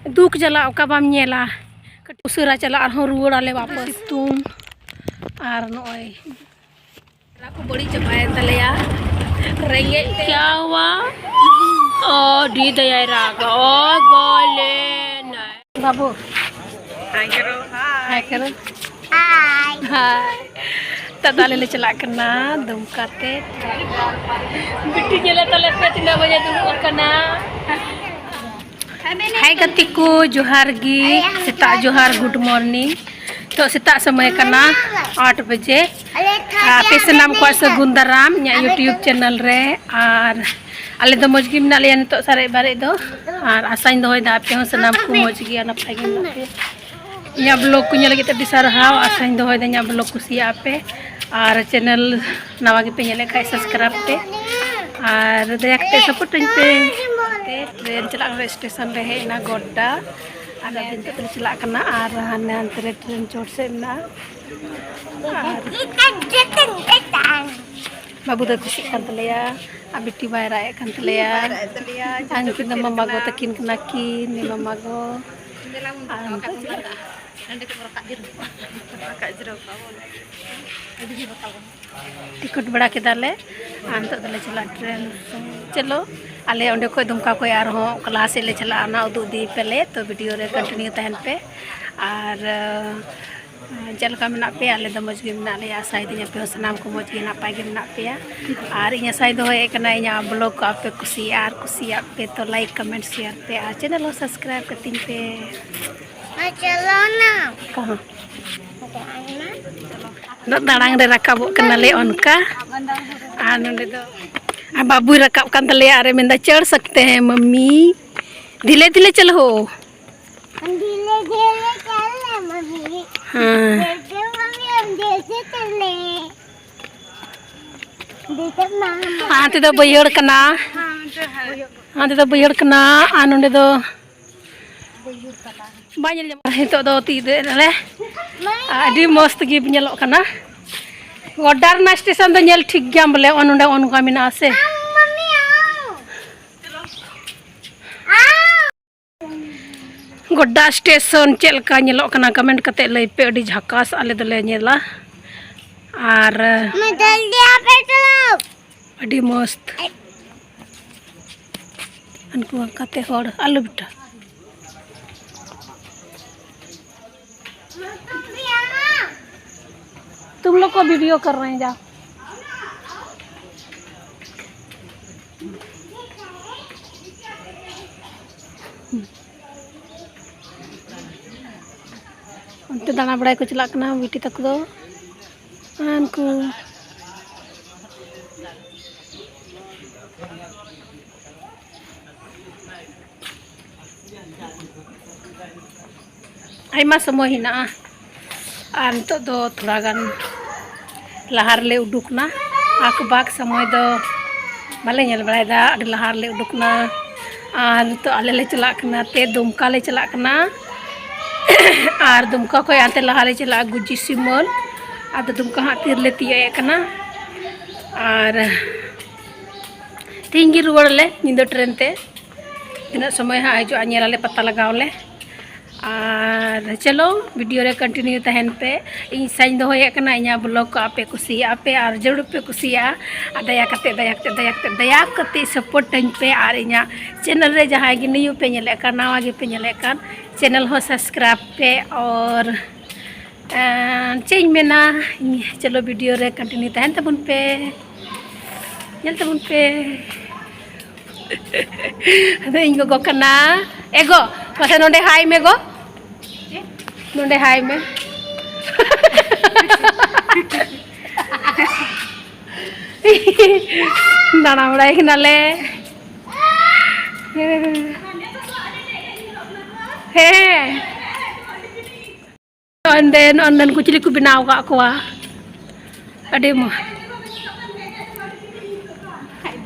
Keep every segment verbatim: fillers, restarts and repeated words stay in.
ᱫᱩᱠ ᱡᱟᱞᱟ ᱚᱠᱟ ᱵᱟᱢ ᱧᱮᱞᱟ᱾ ᱠᱟᱹᱴᱤᱡ ᱩᱥᱟᱹᱨᱟ ᱪᱟᱞᱟᱜ ᱟᱨᱦᱚᱸ ᱨᱩᱣᱟᱹᱲ ᱟᱞᱮ ᱵᱟᱯᱚᱥ᱾ ᱥᱤᱛᱩᱝ ᱟᱨ ᱱᱚᱜᱼᱚᱭ ᱨᱟᱜ ᱠᱚ ᱵᱟᱹᱲᱤᱡ ᱪᱟᱵᱟᱭᱮᱱ ᱛᱟᱞᱮᱭᱟ᱾ ᱨᱮᱸᱜᱮᱡ ᱛᱮ ᱠᱭᱟ ᱦᱩᱣᱟ? ᱟᱹᱰᱤ ᱫᱟᱭᱟᱭ ᱨᱟᱜᱟ᱾ ᱚ ᱜᱚᱞᱮᱱᱟᱭ᱾ ᱵᱟᱹᱵᱩ᱾ ᱦᱟᱭ ᱠᱟᱨᱚ, ᱦᱟᱭ᱾ ᱦᱟᱭ ᱠᱟᱨᱚ᱾ ᱦᱟᱭ᱾ ᱦᱟᱭ᱾ ᱱᱤᱛᱚᱜ ᱫᱚ ᱟᱞᱮ ᱞᱮ ᱪᱟᱞᱟᱜ ᱠᱟᱱᱟ ᱫᱩᱢᱠᱟ ᱛᱮ᱾ ᱵᱤᱴᱤ ᱧᱮᱞᱮ ᱛᱟᱞᱮ ᱯᱮ ᱛᱤᱱᱟᱹᱜ ᱵᱟᱡᱮ ᱫᱩᱲᱩᱵ ᱟᱠᱟᱱᱟ᱾ ᱦᱟᱭ ᱜᱟᱛᱮ ᱠᱚ, ᱡᱚᱦᱟᱨ ᱜᱮ, ᱥᱮᱛᱟᱜ ᱡᱚᱦᱟᱨ, good morning᱾ ᱱᱤᱛᱚᱜ ᱥᱮᱛᱟᱜ ᱥᱚᱢᱚᱭ ᱠᱟᱱᱟ ᱟᱴ ᱵᱟᱡᱮ᱾ ᱟᱯᱮ ᱥᱟᱱᱟᱢ ᱠᱚᱣᱟᱜ ᱥᱟᱹᱜᱩᱱ ᱫᱟᱨᱟᱢ ᱤᱧᱟᱹᱜ YouTube channel ᱨᱮ᱾ ᱟᱨ ᱟᱞᱮ ᱫᱚ ᱢᱚᱡᱽ ᱜᱮ ᱢᱮᱱᱟᱜ ᱞᱮᱭᱟ ᱱᱤᱛᱚᱜ ᱥᱟᱨᱮᱡ ᱵᱟᱨᱮᱡ ᱫᱚ᱾ ᱟᱨ ᱟᱥᱟᱧ ᱫᱚᱦᱚᱭᱮᱫᱟ ᱟᱯᱮ ᱦᱚᱸ ᱥᱟᱱᱟᱢ ᱠᱚ ᱢᱚᱡᱽ ᱜᱮᱭᱟ, ᱱᱟᱯᱟᱭ ᱜᱮ ᱢᱮᱱᱟᱜ ᱯᱮᱭᱟ᱾ ᱤᱧᱟᱹᱜ vlog ᱠᱚ ᱧᱮᱞ ᱞᱟᱹᱜᱤᱫ ᱛᱮ ᱟᱹᱰᱤ ᱥᱟᱨᱦᱟᱣ᱾ ᱟᱥᱟᱧ ᱫᱚᱦᱚᱭᱮᱫᱟ ᱤᱧᱟᱹᱜ vlog ᱠᱩᱥᱤᱭᱟᱜᱼᱟ ᱯᱮ᱾ ᱟᱨ channel ᱱᱟᱣᱟ ᱜᱮᱯᱮ ᱧᱮᱞᱮᱫ ᱠᱷᱟᱡ subscribe ᱯᱮ᱾ ᱟᱨ ᱫᱟᱭᱟ ᱠᱟᱛᱮ support ᱟᱹᱧ ᱯᱮ᱾ ᱴᱨᱮᱱ ᱪᱟᱞᱟᱜ ᱠᱟᱱᱟ, ᱥᱴᱮᱥᱚᱱ ᱨᱮ ᱦᱮᱡ ᱮᱱᱟ ᱜᱚᱰᱰᱟ᱾ ᱟᱨ ᱟᱹᱵᱤᱱ ᱛᱮᱫ ᱞᱮ ᱪᱟᱞᱟᱜ ᱠᱟᱱᱟ ᱟᱨ ᱦᱟᱱᱮ ᱦᱟᱱᱛᱮ ᱨᱮ ᱴᱨᱮᱱ ᱪᱚᱴ ᱥᱮᱫ ᱢᱮᱱᱟᱜᱼᱟ᱾ ᱟᱨ ᱵᱟᱹᱵᱩ ᱫᱚᱭ ᱠᱩᱥᱤᱜ ᱠᱟᱱ ᱛᱟᱞᱮᱭᱟ᱾ ᱟᱨ ᱵᱤᱴᱤ ᱵᱟᱭ ᱨᱟᱜ ᱮᱫ ᱠᱟᱱ ᱛᱟᱞᱮᱭᱟ᱾ ᱵᱟᱭ ᱨᱟᱜ ᱮᱫ ᱛᱟᱞᱮᱭᱟ, ᱟᱨ ᱩᱱᱠᱤᱱ ᱫᱚ ᱢᱟᱢᱟ ᱜᱚ ᱛᱟᱹᱠᱤᱱ ᱠᱟᱱᱟ ᱠᱤᱱ, ᱢᱟᱢᱟ ᱜᱚ᱾ ᱟᱨ ᱱᱤᱛᱚᱜ ᱪᱟᱞᱟᱜ ᱨᱟᱠᱟᱵ ᱡᱤᱨᱟᱹᱣ ᱠᱚᱜᱼᱟ ᱵᱚᱱ᱾ ᱟᱹᱰᱤ ᱡᱳᱨ ᱨᱟᱠᱟᱵ ᱵᱚᱱ᱾ ᱴᱤᱠᱤᱴ ᱵᱟᱲᱟ ᱠᱮᱫᱟᱞᱮ᱾ ᱟᱨ ᱱᱤᱛᱚᱜ ᱫᱚᱞᱮ ᱪᱟᱞᱟᱜᱼᱟ ᱴᱨᱮᱱ᱾ ᱪᱚᱞᱚ, ᱟᱞᱮ ᱚᱸᱰᱮ ᱠᱷᱚᱡ ᱫᱩᱢᱠᱟ ᱠᱷᱚᱡ ᱟᱨᱦᱚᱸ ᱚᱠᱟ ᱞᱟᱦᱟ ᱥᱮᱫ ᱞᱮ ᱪᱟᱞᱟᱜᱼᱟ, ᱚᱱᱟ ᱩᱫᱩᱜ ᱤᱫᱤ ᱯᱮᱞᱮ᱾ ᱛᱚ video ᱨᱮ continue ᱛᱟᱦᱮᱱ ᱯᱮ᱾ ᱟᱨ ᱪᱮᱫ ᱞᱮᱠᱟ ᱢᱮᱱᱟᱜ ᱯᱮᱭᱟ? ᱟᱞᱮ ᱫᱚ ᱢᱚᱡᱽ ᱜᱮ ᱢᱮᱱᱟᱜ ᱞᱮᱭᱟ᱾ ᱟᱥᱟᱭᱮᱫᱟᱹᱧ ᱟᱯᱮ ᱦᱚᱸ ᱥᱟᱱᱟᱢ ᱠᱚ ᱢᱚᱡᱽ ᱜᱮ ᱱᱟᱯᱟᱭ ᱜᱮ ᱢᱮᱱᱟᱜ ᱯᱮᱭᱟ᱾ ᱟᱨ ᱤᱧ ᱟᱥᱟᱭ ᱫᱚᱦᱚᱭᱮᱫ ᱠᱟᱱᱟ ᱤᱧᱟᱹᱜ vlog ᱠᱚ ᱟᱯᱮ ᱠᱩᱥᱤᱭᱟᱜᱼᱟ, ᱟᱨ ᱠᱩᱥᱤᱭᱟᱜ ᱯᱮ ᱛᱚ like, comment, share ᱯᱮ ᱟᱨ channel ᱦᱚᱸ subscribe ᱠᱟᱹᱛᱤᱧ ᱯᱮ᱾ ᱢᱟ ᱪᱚᱞᱚ ᱱᱟ᱾ ᱠᱚᱦᱚᱸ᱾ ᱫᱟᱬᱟᱝ ᱨᱮ ᱨᱟᱠᱟᱵᱚᱜ ᱠᱟᱱᱟᱞᱮ ᱚᱱᱠᱟ᱾ ᱟᱨ ᱱᱚᱸᱰᱮ ᱫᱚ ᱟᱨ ᱵᱟᱹᱵᱩᱭ ᱨᱟᱠᱟᱵ ᱠᱟᱱ ᱛᱟᱞᱮᱭᱟ ᱟᱨᱮ ᱢᱮᱱᱫᱟ, "ᱪᱚᱲ ᱥᱚᱠᱛᱮ ᱦᱮᱸ ᱢᱟᱢᱢᱤ, ᱫᱷᱤᱨᱮ ᱫᱷᱤᱨᱮ ᱪᱚᱞᱚ ᱦᱳ, ᱫᱷᱤᱨᱮ ᱫᱷᱤᱨᱮ ᱪᱚᱞ ᱢᱟᱢᱢᱤ, ᱦᱮᱸ, ᱫᱷᱤᱨᱮ ᱢᱟᱢᱢᱤ, ᱦᱟᱱᱛᱮ ᱫᱷᱤᱨᱮ ᱢᱟᱢᱢᱟ, ᱦᱟᱱᱛᱮ ᱫᱚ ᱵᱟᱹᱭᱦᱟᱹᱲ ᱠᱟᱱᱟ, ᱦᱟᱱᱛᱮ ᱫᱚ ᱵᱟᱹᱭᱦᱟᱹᱲ ᱠᱟᱱᱟ, ᱟᱨ ᱱᱚᱸᱰᱮ ᱫᱚ ᱵᱟᱭ ᱧᱮᱞ ᱧᱟᱢᱚᱜ ᱠᱟᱱᱟ᱾ ᱱᱤᱛᱚᱜ ᱫᱚ ᱛᱤ ᱨᱮ ᱟᱹᱰᱤ ᱢᱚᱡᱽ ᱛᱮᱜᱮ ᱧᱮᱞᱚᱜ ᱠᱟᱱᱟ᱾ ᱜᱚᱰᱰᱟ ᱨᱮᱱᱟᱜ ᱥᱴᱮᱥᱚᱱ ᱫᱚ ᱧᱮᱞ ᱴᱷᱤᱠ ᱜᱮᱭᱟᱢ ᱵᱚᱞᱮ, ᱱᱚᱜᱼᱚ ᱱᱚᱰᱮ ᱱᱚᱜᱼᱚ ᱱᱚᱝᱠᱟ ᱢᱮᱱᱟᱜᱼᱟ ᱥᱮ᱾ ᱜᱚᱰᱰᱟ ᱥᱴᱮᱥᱚᱱ ᱪᱮᱫ ᱞᱮᱠᱟ ᱧᱮᱞᱚᱜ ᱠᱟᱱᱟ, ᱠᱚᱢᱮᱱᱴ ᱠᱟᱛᱮ ᱞᱟᱹᱭ ᱯᱮ᱾ ᱟᱹᱰᱤ ᱡᱷᱟᱠᱟᱥ ᱟᱞᱮ ᱫᱚᱞᱮ ᱧᱮᱞᱟ᱾ ᱟᱨ ᱟᱹᱰᱤ ᱢᱚᱥᱛ᱾ ᱩᱱᱠᱩ ᱠᱟᱛᱮ ᱦᱚᱲ ᱟᱞᱚ ᱵᱮᱴᱟ᱾ तुम लोग को वीडियो कर रहे हैं, जाओ। ᱚᱱᱛᱮ ᱫᱟᱬᱟ ᱵᱟᱲᱟᱭ ᱠᱚ ᱪᱟᱞᱟᱜ ᱠᱟᱱᱟ ᱵᱤᱴᱤ ᱛᱟᱠᱚ ᱫᱚ᱾ ᱟᱨ ᱩᱱᱠᱩ ᱟᱭᱢᱟ ᱥᱚᱢᱚᱭ ᱦᱮᱱᱟᱜᱼᱟ᱾ ᱟᱨ ᱱᱤᱛᱚᱜ ᱫᱚ ᱛᱷᱚᱲᱟ ᱜᱟᱱ ᱞᱟᱦᱟ ᱨᱮᱞᱮ ᱩᱰᱩᱠ ᱮᱱᱟ᱾ ᱟᱠᱵᱟᱠ ᱥᱚᱢᱚᱭ ᱫᱚ ᱵᱟᱞᱮ ᱧᱮᱞ ᱵᱟᱲᱟᱭᱮᱫᱟ, ᱟᱹᱰᱤ ᱞᱟᱦᱟ ᱨᱮᱞᱮ ᱩᱰᱩᱠ ᱮᱱᱟ᱾ ᱟᱨ ᱱᱤᱛᱚᱜ ᱟᱞᱮ ᱞᱮ ᱪᱟᱞᱟᱜ ᱠᱟᱱᱟ ᱛᱮ ᱫᱩᱢᱠᱟ ᱞᱮ ᱪᱟᱞᱟᱜ ᱠᱟᱱᱟ᱾ ᱟᱨ ᱫᱩᱢᱠᱟ ᱠᱷᱚᱱ ᱦᱟᱱᱛᱮ ᱞᱟᱦᱟ ᱞᱮ ᱪᱟᱞᱟᱜᱼᱟ ᱜᱩᱡᱤ ᱥᱤᱢᱚᱞ᱾ ᱟᱫᱚ ᱫᱩᱢᱠᱟ ᱦᱟᱸᱜ ᱛᱤᱨᱮᱞᱮ ᱛᱤᱭᱳᱜ ᱮᱫ ᱠᱟᱱᱟ᱾ ᱟᱨ ᱛᱮᱦᱮᱧ ᱜᱮ ᱨᱩᱣᱟᱹᱲ ᱟᱞᱮ ᱧᱤᱫᱟᱹ ᱴᱨᱮᱱ ᱛᱮ᱾ ᱛᱤᱱᱟᱹᱜ ᱥᱚᱢᱚᱭ ᱦᱟᱸᱜ ᱦᱤᱡᱩᱜᱼᱟ, ᱧᱮᱞ ᱟᱞᱮ, ᱯᱟᱛᱟ ᱞᱟᱜᱟᱣ ᱟᱞᱮ᱾ ᱟᱨ ᱪᱚᱞᱚ, ᱵᱷᱤᱰᱤᱭᱳ ᱨᱮ ᱠᱚᱱᱴᱤᱱᱤᱭᱩ ᱛᱟᱦᱮᱱ ᱯᱮ᱾ ᱤᱧ ᱥᱟᱧ ᱫᱚᱦᱚᱭᱮᱫ ᱠᱟᱱᱟ ᱤᱧᱟᱹᱜ ᱵᱞᱚᱜ ᱠᱚ, ᱟᱯᱮ ᱠᱩᱥᱤᱭᱟᱜᱼᱟ ᱯᱮ ᱟᱨ ᱡᱟᱹᱨᱩᱲ ᱯᱮ ᱠᱩᱥᱤᱭᱟᱜᱼᱟ᱾ ᱟᱨ ᱫᱟᱭᱟ ᱠᱟᱛᱮ, ᱫᱟᱭᱟ ᱠᱟᱛᱮ, ᱫᱟᱭᱟ ᱠᱟᱛᱮ, ᱫᱟᱭᱟ ᱠᱟᱛᱮ ᱥᱟᱯᱳᱨᱴ ᱟᱹᱧ ᱯᱮ᱾ ᱟᱨ ᱤᱧᱟᱹᱜ ᱪᱮᱱᱮᱞ ᱨᱮ ᱡᱟᱦᱟᱸᱭ ᱜᱮ ᱱᱤᱭᱩ ᱯᱮ ᱧᱮᱞᱮᱫ ᱠᱟᱱ, ᱱᱟᱣᱟ ᱜᱮᱯᱮ ᱧᱮᱞᱮᱫ ᱠᱟᱱ, ᱪᱮᱱᱮᱞ ᱦᱚᱸ ᱥᱟᱵᱥᱠᱨᱟᱭᱤᱵᱽ ᱯᱮ᱾ ᱟᱨ ᱟᱨ ᱪᱮᱫ ᱤᱧ ᱢᱮᱱᱟ, ᱪᱚᱞᱚ, ᱵᱷᱤᱰᱤᱭᱳ ᱨᱮ ᱠᱚᱱᱴᱤᱱᱤᱭᱩ ᱛᱟᱦᱮᱱ ᱛᱟᱵᱚᱱ ᱯᱮ, ᱧᱮᱞ ᱛᱟᱵᱚᱱ ᱯᱮ᱾ ᱟᱫᱚ ᱤᱧ ᱜᱚᱜᱚ ᱠᱟᱱᱟ᱾ ᱮ ᱜᱚ, ᱢᱟᱥᱮ ᱱᱚᱰᱮ ᱦᱟᱭ ᱢᱮ ᱜᱚ, ᱱᱚᱰᱮ ᱦᱟᱭ ᱢᱮ᱾ ᱫᱟᱬᱟ ᱵᱟᱲᱟᱭ ᱠᱟᱱᱟᱞᱮ᱾ ᱦᱮᱸ᱾ ᱚᱸᱰᱮ, ᱱᱚᱜᱼᱚ ᱱᱚᱰᱮᱱ ᱠᱚ ᱪᱤᱞᱤ ᱠᱚ ᱵᱮᱱᱟᱣ ᱟᱠᱟᱫ ᱠᱚᱣᱟ᱾ ᱟᱹᱰᱤ ᱢᱚᱡᱽ᱾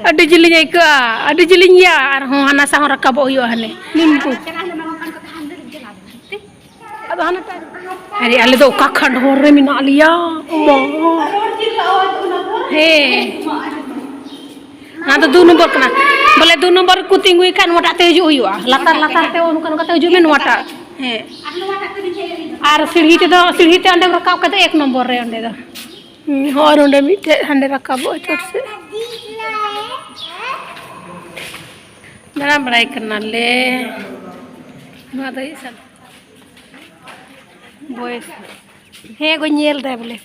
ᱟᱹᱰᱤ ᱡᱤᱞᱤᱧ ᱟᱹᱭᱠᱟᱹᱜᱼᱟ, ᱟᱹᱰᱤ ᱡᱤᱞᱤᱧ ᱜᱮᱭᱟ, ᱟᱨᱦᱚᱸ ᱦᱟᱱᱟ ᱥᱟᱦ ᱦᱚᱸ ᱨᱟᱠᱟᱵᱚᱜ ᱦᱩᱭᱩᱜᱼᱟ ᱦᱟᱱᱮ ᱱᱤᱢᱠᱩ᱾ ᱟᱫᱚ ᱦᱟᱱᱟᱴᱟᱜ᱾ ᱟᱨᱮ, ᱟᱞᱮ ᱫᱚ ᱚᱠᱟ ᱠᱷᱟᱱᱰ ᱦᱚᱨ ᱨᱮ ᱢᱮᱱᱟᱜ ᱞᱮᱭᱟ? ᱢᱟ᱾ ᱦᱮᱸ᱾ ᱱᱚᱣᱟ ᱫᱚ ᱫᱩ ᱱᱚᱢᱵᱚᱨ ᱠᱟᱱᱟ᱾ ᱵᱚᱞᱮ ᱫᱩ ᱱᱚᱢᱵᱚᱨ ᱠᱚ ᱛᱤᱸᱜᱩᱭ ᱠᱷᱟᱱ ᱱᱚᱣᱟᱴᱟᱜ ᱛᱮ ᱦᱤᱡᱩᱜ ᱦᱩᱭᱩᱜᱼᱟ, ᱞᱟᱛᱟᱨ ᱞᱟᱛᱟᱨ ᱛᱮ ᱚᱱᱠᱟ ᱱᱚᱝᱠᱟ ᱛᱮ ᱦᱤᱡᱩᱜ ᱢᱮ ᱱᱚᱣᱟᱴᱟᱜ᱾ ᱦᱮᱸ, ᱟᱨ ᱥᱤᱲᱦᱤ ᱛᱮᱫᱚ, ᱥᱤᱲᱦᱤ ᱛᱮ ᱚᱸᱰᱮᱢ ᱨᱟᱠᱟᱵ ᱠᱟᱛᱮ ᱮᱠ ᱱᱚᱢᱵᱚᱨ ᱨᱮ ᱚᱸᱰᱮ ᱫᱚ᱾ ᱦᱩᱸ, ᱦᱚᱸ, ᱟᱨ ᱚᱸᱰᱮ ᱢᱤᱫᱴᱮᱡ ᱦᱟᱸᱰᱮ ᱨᱟᱠᱟᱵᱚᱜᱼᱟ ᱪᱚᱴ ᱥᱮᱫ᱾ ᱫᱟᱬᱟ ᱵᱟᱲᱟᱭ ᱠᱟᱱᱟᱞᱮ᱾ ᱱᱚᱣᱟ ᱫᱚ ᱦᱩᱭᱩᱜ ᱠᱟᱱᱟ ᱵᱚᱭᱮᱥ᱾ ᱦᱮᱸ ᱜᱚ, ᱧᱮᱞ ᱫᱟᱭ ᱵᱚᱞᱮ᱾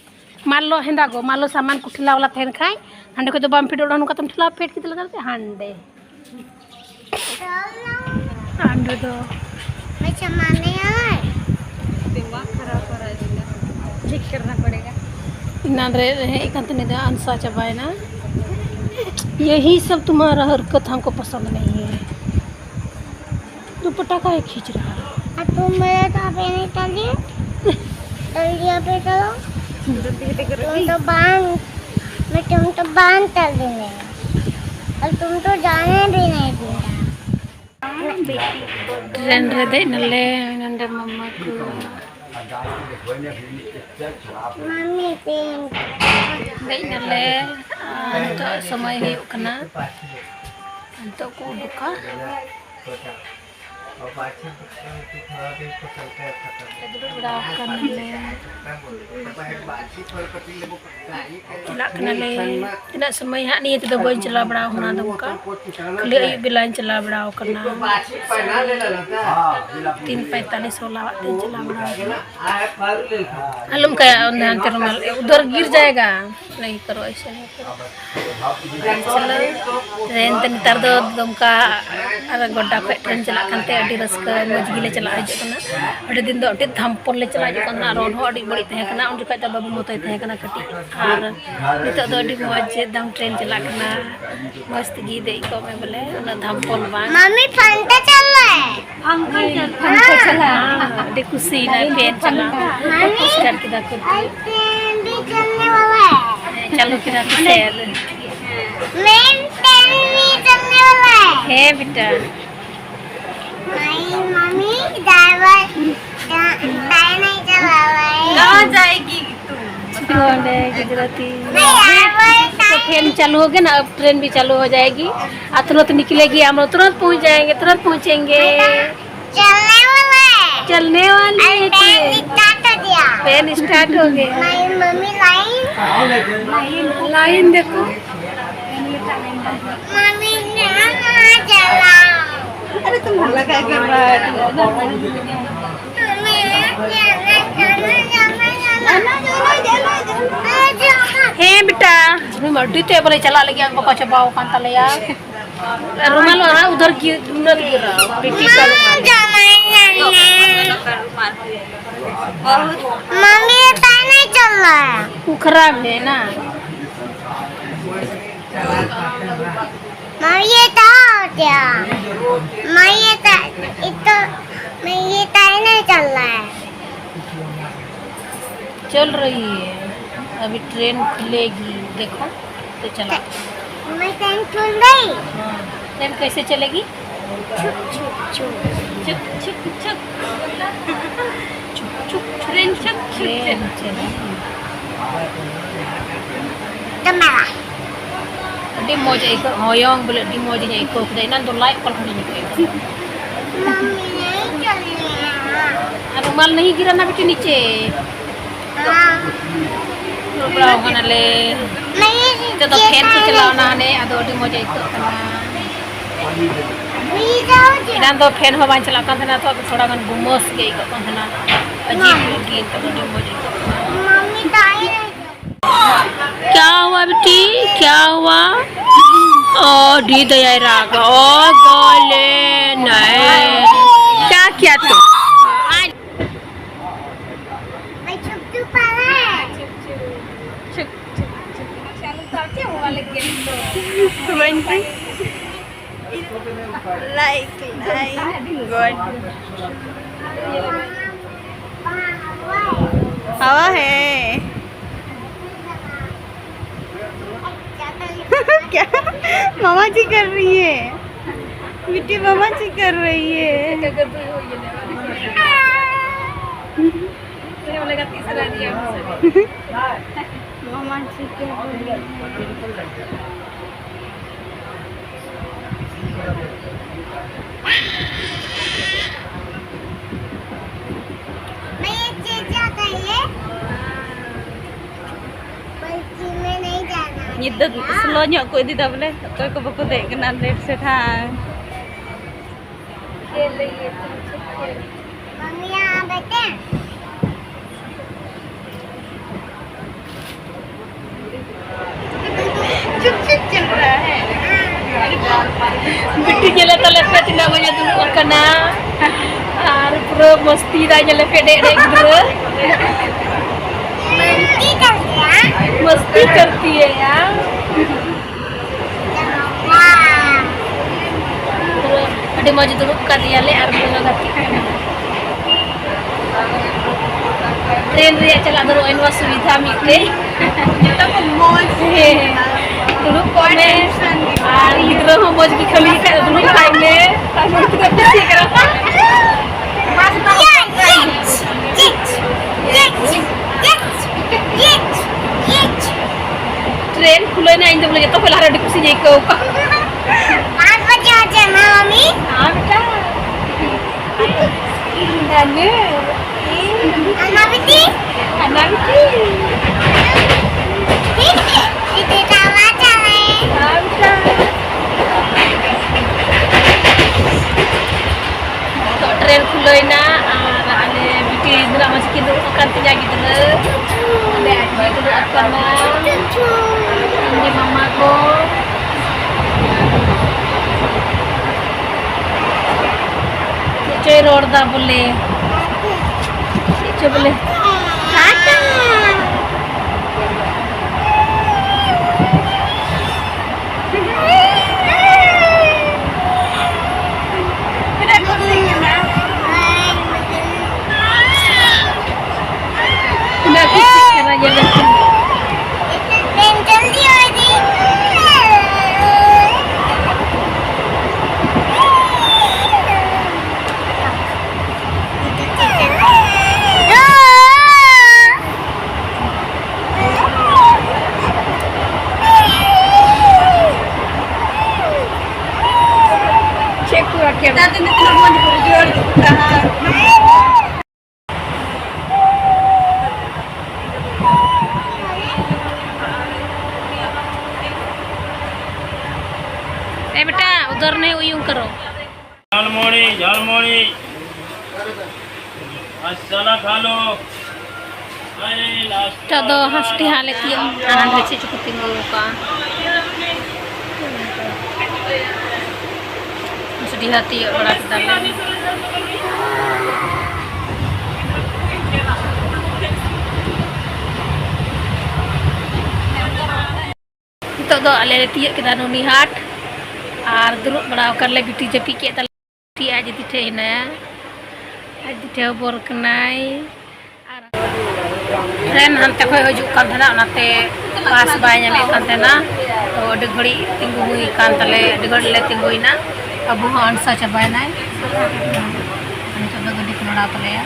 ᱢᱟᱞᱚ ᱦᱮᱸᱫᱟ ᱜᱚ, ᱢᱟᱞᱚ ᱥᱟᱢᱟᱱ ᱠᱚ ᱴᱷᱮᱞᱟᱣ ᱣᱟᱞᱟ ᱛᱟᱦᱮᱱ ᱠᱷᱟᱡ, ᱦᱟᱸᱰᱮ ᱠᱷᱚᱡ ᱫᱚ ᱵᱟᱢ ᱯᱷᱮᱰᱚᱜᱼᱟ, ᱱᱚᱝᱠᱟ ᱛᱮᱢ ᱴᱷᱮᱞᱟᱣ ᱯᱷᱮᱰ ᱠᱮᱫᱟ ᱞᱟᱜᱟᱣ ᱛᱮ ᱦᱟᱸᱰᱮ᱾ ᱦᱟᱸᱰᱮ ᱫᱚ ᱢᱟᱢᱤ ᱟᱭ᱾ दिमाग खराब हो रहा है इसका। ठीक करना पड़ेगा। ᱮᱱᱟᱱ ᱨᱮ ᱦᱮᱡ ᱟᱠᱟᱱ ᱛᱟᱦᱮᱱᱟ, ᱟᱱᱥᱟ ᱪᱟᱵᱟᱭᱮᱱᱟ᱾ यही सब तुम्हारा हरकत हमको पसंद नहीं है। दुपट्टा काहे खींच रहा है? अब तुम मेरे साथ नहीं चली? जल्दी यहाँ पे चलो। तुम तो बांध, मैं तुम तो बांध कर दूंगी। और तुम तो जाने भी नहीं दूंगा। ट्रेन ᱨᱮ ᱫᱮᱡ ᱱᱟᱞᱮ, ᱱᱚᱰᱮ ᱢᱟᱢᱟ ᱠᱚ᱾ ᱢᱟᱢᱤ ᱯᱮᱱ᱾ ᱫᱮᱡ ᱱᱟᱞᱮ, ᱟᱨ ᱱᱤᱛᱚᱜ ᱥᱚᱢᱚᱭ ᱦᱩᱭᱩᱜ ᱠᱟᱱᱟ᱾ ᱱᱤᱛᱚᱜ ᱠᱚ ᱩᱰᱩᱠᱟ᱾ ᱫᱩᱲᱩᱵ ᱵᱟᱲᱟ ᱟᱠᱟᱱᱟᱞᱮ᱾ ᱪᱟᱞᱟᱜ ᱠᱟᱱᱟᱞᱮ᱾ ᱛᱤᱱᱟᱹᱜ ᱥᱚᱢᱚᱭ ᱦᱟᱸᱜ ᱱᱤᱭᱟᱹ ᱛᱮᱫᱚ ᱵᱟᱹᱧ ᱪᱟᱞᱟᱣ ᱵᱟᱲᱟ ᱟᱠᱟᱱᱟ ᱫᱩᱢᱠᱟ᱾ ᱠᱷᱟᱹᱞᱤ ᱟᱹᱭᱩᱵ ᱵᱮᱞᱟᱧ ᱪᱟᱞᱟᱣ ᱵᱟᱲᱟ ᱟᱠᱟᱱᱟ᱾ ᱛᱤᱱ ᱯᱚᱸᱭᱛᱟᱞᱤᱥ ᱦᱚᱞᱟᱣᱟᱜ ᱛᱮᱧ ᱪᱟᱞᱟᱣ ᱵᱟᱲᱟ ᱟᱠᱟᱱᱟ᱾ ᱟᱞᱚᱢ ᱠᱟᱭᱟ, ᱚᱱᱮ ᱦᱟᱱᱛᱮ ᱨᱩᱢᱟᱞ, ᱩᱫᱷᱟᱨ ᱜᱤᱨ ᱡᱟᱭᱮᱜᱟ᱾ ᱱᱤᱭᱟᱹ ᱠᱚᱨᱮ ᱮᱭᱥᱮ ᱱᱤᱭᱟᱹ ᱠᱚᱨᱮ᱾ ᱪᱟᱞᱟᱣ ᱴᱨᱮᱱ ᱛᱮ ᱱᱮᱛᱟᱨ ᱫᱚ ᱫᱩᱢᱠᱟ ᱟᱨ ᱜᱚᱰᱰᱟ ᱠᱷᱚᱡ ᱴᱨᱮᱱ ᱪᱟᱞᱟᱜ ᱠᱟᱱᱛᱮ ᱟᱹᱰᱤ ᱨᱟᱹᱥᱠᱟᱹ, ᱢᱚᱡᱽ ᱜᱮᱞᱮ ᱪᱟᱞᱟᱜ ᱦᱤᱡᱩᱜ ᱠᱟᱱᱟ᱾ ᱟᱹᱰᱤ ᱫᱤᱱ ᱫᱚ ᱟᱹᱰᱤ ᱫᱷᱟᱢᱯᱚᱞ ᱞᱮ ᱪᱟᱞᱟᱜ ᱦᱤᱡᱩᱜ ᱠᱟᱱ ᱛᱟᱦᱮᱱᱟ, ᱨᱳᱰ ᱦᱚᱸ ᱟᱹᱰᱤ ᱵᱟᱹᱲᱤᱡ ᱛᱟᱦᱮᱸ ᱠᱟᱱᱟ, ᱩᱱ ᱡᱚᱠᱷᱚᱡ ᱫᱚ ᱵᱟᱹᱵᱩ ᱢᱚᱛᱚᱭ ᱛᱟᱦᱮᱸ ᱠᱟᱱᱟ ᱠᱟᱹᱴᱤᱡ᱾ ᱟᱨ ᱱᱤᱛᱚᱜ ᱫᱚ ᱟᱹᱰᱤ ᱢᱚᱡᱽ ᱮᱠᱫᱚᱢ ᱴᱨᱮᱱ ᱪᱟᱞᱟᱜ ᱠᱟᱱᱟ, ᱢᱚᱡᱽ ᱛᱮᱜᱮ ᱫᱮᱡ ᱠᱚᱜ ᱢᱮ ᱵᱚᱞᱮ, ᱩᱱᱟᱹᱜ ᱫᱷᱟᱢᱯᱚᱞ ᱵᱟᱝ᱾ मम्मी फैन तो चल रहा है। पंखा चल रहा है। हाँ, ᱟᱹᱰᱤ ᱠᱩᱥᱤᱭᱮᱱᱟ ᱯᱷᱮᱱ ᱪᱟᱞᱟᱜ᱾ मम्मी, ᱯᱚᱨᱤᱥᱠᱟᱨ ᱠᱮᱫᱟ ᱠᱚ᱾ आज ट्रेन भी चलने वाला है। ᱦᱮᱸ, ᱪᱟᱹᱞᱩ ᱠᱮᱫᱟ ᱠᱚ ᱥᱮᱨ᱾ मैं ट्रेन भी चलने वाला है। ᱦᱮᱸ ᱵᱮᱴᱟ᱾ नहीं, मम्मी, ड्राइवर, ट्रेन नहीं चला रहा है। कहाँ जाएगी तू? ᱚᱸᱰᱮ ᱜᱤᱫᱽᱨᱟᱹ ᱛᱤᱧ᱾ नहीं, ड्राइवर, फैन चालू हो गया ना, अब ट्रेन भी चालू हो जाएगी। और तुरंत निकलेगी, हम लोग तुरंत पहुंच जाएंगे, तुरंत पहुंचेंगे। चलने वाला है। चलने वाली है ट्रेन। स्टार्ट हो गया। फैन स्टार्ट हो गया। Mummy line. लाइन देखो। मम्मी ने चला। अरे तुम हल्ला क्या कर रहा है? ᱦᱮᱸ ᱵᱮᱴᱟ, ᱟᱹᱰᱤ ᱛᱮ ᱵᱚᱞᱮ ᱪᱟᱞᱟᱜ ᱞᱟᱹᱜᱤᱫ ᱟᱝ ᱵᱟᱵᱟ ᱪᱟᱵᱟᱣ ᱟᱠᱟᱱ ᱛᱟᱞᱮᱭᱟ᱾ ᱨᱩᱢᱟᱞ ᱚᱱᱟ ᱩᱫᱷᱟᱨ ᱜᱤ ᱩᱱᱟᱹᱜ ᱜᱤ ᱨᱟᱣ, ᱵᱤᱴᱤ ᱠᱟ ᱨᱩᱢᱟᱞ᱾ मम्मी ये ताई नहीं चल रहा है। वो खराब है ना। मम्मी ये तो हो गया। मम्मी ये तो, ये तो, मम्मी ये ताई नहीं चल रहा है। चल रही है, अभी ट्रेन खुलेगी, देखो तो चला। मैं ट्रेन खुल गई। हाँ, ट्रेन कैसे चलेगी? छुक छुक छुक। छुक छुक छुक। छुक छुक छुक। ट्रेन छुक छुक। ट्रेन चलेगी। तो मेरा। ᱟᱹᱰᱤ ᱢᱚᱡᱽ ᱟᱹᱭᱠᱟᱹᱜ, ᱦᱚᱭᱚᱝ ᱵᱚᱞᱮ ᱟᱹᱰᱤ ᱢᱚᱡᱽ ᱤᱧ ᱟᱹᱭᱠᱟᱹᱣ ᱠᱮᱫᱟ᱾ ᱮᱱᱟᱱ ᱫᱚ ᱞᱟᱡ ᱠᱚ ᱞᱮᱠᱟ ᱜᱤᱧ ᱟᱹᱭᱠᱟᱹᱣ ᱠᱮᱫᱟ᱾ मम्मी नहीं चल रही है। ᱟᱨ ᱨᱩᱢᱟᱞ ᱱᱟᱦᱤ ᱜᱤᱨᱟ ᱱᱟ ᱵᱤᱴᱤ ᱱᱤᱪᱮ᱾ ᱦᱮᱸ᱾ ᱫᱩᱲᱩᱵ ᱵᱟᱲᱟ ᱟᱠᱟᱱᱟᱞᱮ᱾ ᱱᱤᱛᱚᱜ ᱫᱚ ᱯᱷᱮᱱ ᱠᱚ ᱪᱟᱞᱟᱣᱱᱟ ᱦᱟᱱᱮ, ᱟᱫᱚ ᱟᱹᱰᱤ ᱢᱚᱡᱽ ᱟᱹᱭᱠᱟᱹᱜ ᱠᱟᱱᱟ᱾ ᱮᱱᱟᱱ ᱫᱚ ᱯᱷᱮᱱ ᱦᱚᱸ ᱵᱟᱝ ᱪᱟᱞᱟᱜ ᱠᱟᱱ ᱛᱟᱦᱮᱱᱟ, ᱛᱚ ᱟᱫᱚ ᱛᱷᱚᱲᱟ ᱜᱟᱱ ᱜᱩᱢᱟᱹᱥ ᱜᱮ ᱟᱹᱭᱠᱟᱹᱜ ᱠᱟᱱ ᱛᱟᱦᱮᱱᱟ᱾ ᱟᱹᱡᱤᱵᱽ ᱧᱚᱜ ᱜᱮ, ᱱᱤᱛᱚᱜ ᱫᱚ ᱟᱹᱰᱤ ᱢᱚᱡᱽ ᱟᱹᱭᱠᱟᱹᱜ ᱠᱟᱱᱟ᱾ क्या हुआ बेटी, क्या हुआ? ओ दी दया राग, ओ बोले नहीं। क्या किया तू? Like, like, God. हवा है। क्या? मामा जी कर रही है। बेटी, मामा जी कर रही है। मामा जी के बोलिए। मैं ये चीज क्या कहिए? बल्कि मैं नहीं जाना। ᱧᱤᱫᱟᱹ ᱥᱞᱳ ᱧᱚᱜ ᱠᱚ ᱤᱫᱤᱭᱮᱫᱟ ᱵᱚᱞᱮ, ᱚᱠᱚᱭ ᱠᱚ ᱵᱟᱠᱚ ᱫᱮᱡ ᱠᱟᱱᱟ ᱞᱮᱴ ᱥᱮᱴ ᱦᱟᱸᱜ᱾ खेल रही है, तुम सब खेल। मम्मी, यहाँ बैठे हैं। चुप चुप चल रहा है। ᱵᱤᱴᱤ ᱧᱮᱞᱮ ᱛᱟᱞᱮ ᱯᱮ ᱛᱤᱱᱟᱹᱜ ᱢᱚᱡᱽ ᱮ ᱫᱩᱲᱩᱵ ᱟᱠᱟᱱᱟ ᱟᱨ ᱯᱩᱨᱟᱹ ᱢᱚᱥᱛᱤ ᱫᱟᱭ, ᱧᱮᱞᱮ ᱯᱮ ᱮᱱᱮᱡ ᱮᱱᱮᱡ ᱜᱤᱫᱽᱨᱟᱹ᱾ मस्ती करती है। मस्ती करती है यार। ᱟᱹᱰᱤ ᱢᱚᱡᱽ ᱫᱩᱲᱩᱵ ᱠᱟᱫᱮᱭᱟᱞᱮ ᱟᱨ ᱵᱚᱞᱚ ᱜᱟᱛᱮᱜ ᱠᱟᱱᱟ᱾ ᱴᱨᱮᱱ ᱨᱮᱭᱟᱜ ᱪᱟᱞᱟᱜ ᱫᱚ ᱱᱚᱜᱼᱚᱭ ᱱᱚᱣᱟ ᱥᱩᱵᱤᱫᱷᱟ ᱢᱤᱫᱴᱮᱡ᱾ ᱡᱚᱛᱚ ᱠᱷᱚᱱ ᱢᱚᱡᱽ᱾ ᱦᱮᱸ, ᱫᱩᱲᱩᱵ ᱠᱚᱜ ᱢᱮ᱾ ᱟᱨ ᱜᱤᱫᱽᱨᱟᱹ ᱦᱚᱸ ᱢᱚᱡᱽ ᱜᱮ ᱠᱷᱟᱹᱞᱤ ᱠᱷᱟᱡ ᱫᱩᱲᱩᱵ ᱠᱷᱟᱡ ᱢᱮ᱾ ᱟᱨ ᱱᱚᱛᱮ ᱫᱚ ᱠᱩᱥᱤ ᱠᱟᱱᱟ᱾ ᱴᱨᱮᱱ ᱠᱷᱩᱞᱟᱹᱭᱱᱟ, ᱤᱧ ᱫᱚ ᱵᱚᱞᱮ ᱡᱚᱛᱚ ᱠᱷᱚᱱ ᱞᱟᱦᱟ ᱨᱮ ᱟᱹᱰᱤ ᱠᱩᱥᱤᱧ ᱟᱹᱭᱠᱟᱹᱣ ᱠᱟᱜ᱾ ᱟᱨ ᱵᱟᱡᱮ ᱵᱟᱡᱮ ᱢᱟᱢᱤ᱾ ᱦᱮᱸ, ᱵᱮᱴᱟ᱾ ᱟᱱᱟ ᱵᱤᱴᱤ᱾ ᱟᱱᱟ ᱵᱤᱴᱤ᱾ ᱵᱤᱴᱤ ᱴᱟᱣᱟ ᱪᱟᱞᱮ᱾ ᱦᱮᱸ, ᱵᱮᱴᱟ᱾ ᱱᱤᱛᱚᱜ ᱴᱨᱮᱱ ᱠᱷᱩᱞᱟᱹᱣ ᱮᱱᱟ ᱟᱨ ᱟᱞᱮ ᱵᱤᱴᱤ ᱫᱩᱲᱩᱵ ᱢᱟᱹᱡᱷᱤ ᱠᱤᱱ ᱫᱩᱲᱩᱵ ᱟᱠᱟᱱ ᱛᱤᱧᱟ ᱜᱤᱫᱽᱨᱟᱹ᱾ ᱚᱸᱰᱮ ᱟᱡ ᱫᱩᱲᱩᱵ ᱟᱠᱟᱱᱟ᱾ ᱤᱧ ᱢᱟᱢᱟ ᱠᱚ᱾ ᱪᱮᱫ ᱪᱚᱭ ᱨᱚᱲ ᱫᱟ ᱵᱚᱞᱮ᱾ ᱪᱮᱫ ᱪᱚ ᱵᱚᱞᱮ᱾ ᱴᱟᱴᱟ᱾ करने हुई यूं करो। झालमुड़ी, झालमुड़ी। अस्सला खा लो। अरे, नाश्ता। ᱱᱤᱛᱚᱜ ᱫᱚ ᱦᱟᱸᱥᱰᱤᱦᱟ ᱞᱮ ᱛᱤᱭᱳᱜ ᱮᱱᱟ᱾ ᱱᱚᱰᱮ ᱪᱮᱫ ᱪᱚᱠᱚ ᱛᱤᱸᱜᱩ ᱟᱠᱟᱫᱼᱟ᱾ ᱦᱟᱸᱥᱰᱤᱦᱟ ᱛᱤᱭᱳᱜ ᱵᱟᱲᱟ ᱠᱮᱫᱟᱞᱮ᱾ ᱱᱤᱛᱚᱜ ᱫᱚ ᱟᱞᱮ ᱞᱮ ᱛᱤᱭᱳᱜ ᱠᱮᱫᱟ ᱱᱩᱱᱤᱦᱟᱴ᱾ ᱟᱨ ᱫᱩᱲᱩᱵ ᱵᱟᱲᱟ ᱟᱠᱟᱱ ᱞᱮ, ᱵᱤᱴᱤ ᱡᱟᱹᱯᱤᱫ ᱠᱮᱫ ᱛᱟᱞᱮ᱾ ᱵᱤᱴᱤ ᱟᱡ ᱫᱤᱫᱤ ᱴᱷᱮᱡ ᱦᱮᱱᱟᱭᱟ, ᱟᱡ ᱫᱤᱫᱤ ᱴᱷᱮᱡ ᱦᱚᱸ ᱵᱚᱨ ᱠᱟᱱᱟᱭ᱾ ᱟᱨ ᱴᱨᱮᱱ ᱦᱟᱱᱛᱮ ᱠᱷᱚᱡ ᱦᱤᱡᱩᱜ ᱠᱟᱱ ᱛᱟᱦᱮᱱᱟ, ᱚᱱᱟᱛᱮ ᱵᱟᱥ ᱵᱟᱭ ᱧᱟᱢᱮᱫ ᱠᱟᱱ ᱛᱟᱦᱮᱱᱟ᱾ ᱛᱚ ᱟᱹᱰᱤ ᱜᱷᱟᱹᱲᱤᱡ ᱛᱤᱸᱜᱩ ᱦᱩᱭ ᱟᱠᱟᱱ ᱛᱟᱞᱮ, ᱟᱹᱰᱤ ᱜᱷᱟᱹᱲᱤᱡ ᱞᱮ ᱛᱤᱸᱜᱩᱭᱮᱱᱟ᱾ ᱟᱵᱚ ᱦᱚᱸ ᱟᱱᱥᱟ ᱪᱟᱵᱟᱭᱮᱱᱟᱭ᱾ ᱱᱤᱛᱚᱜ ᱫᱚ ᱜᱟᱹᱰᱤ ᱠᱚ ᱞᱟᱲᱟᱣ ᱛᱟᱞᱮᱭᱟ᱾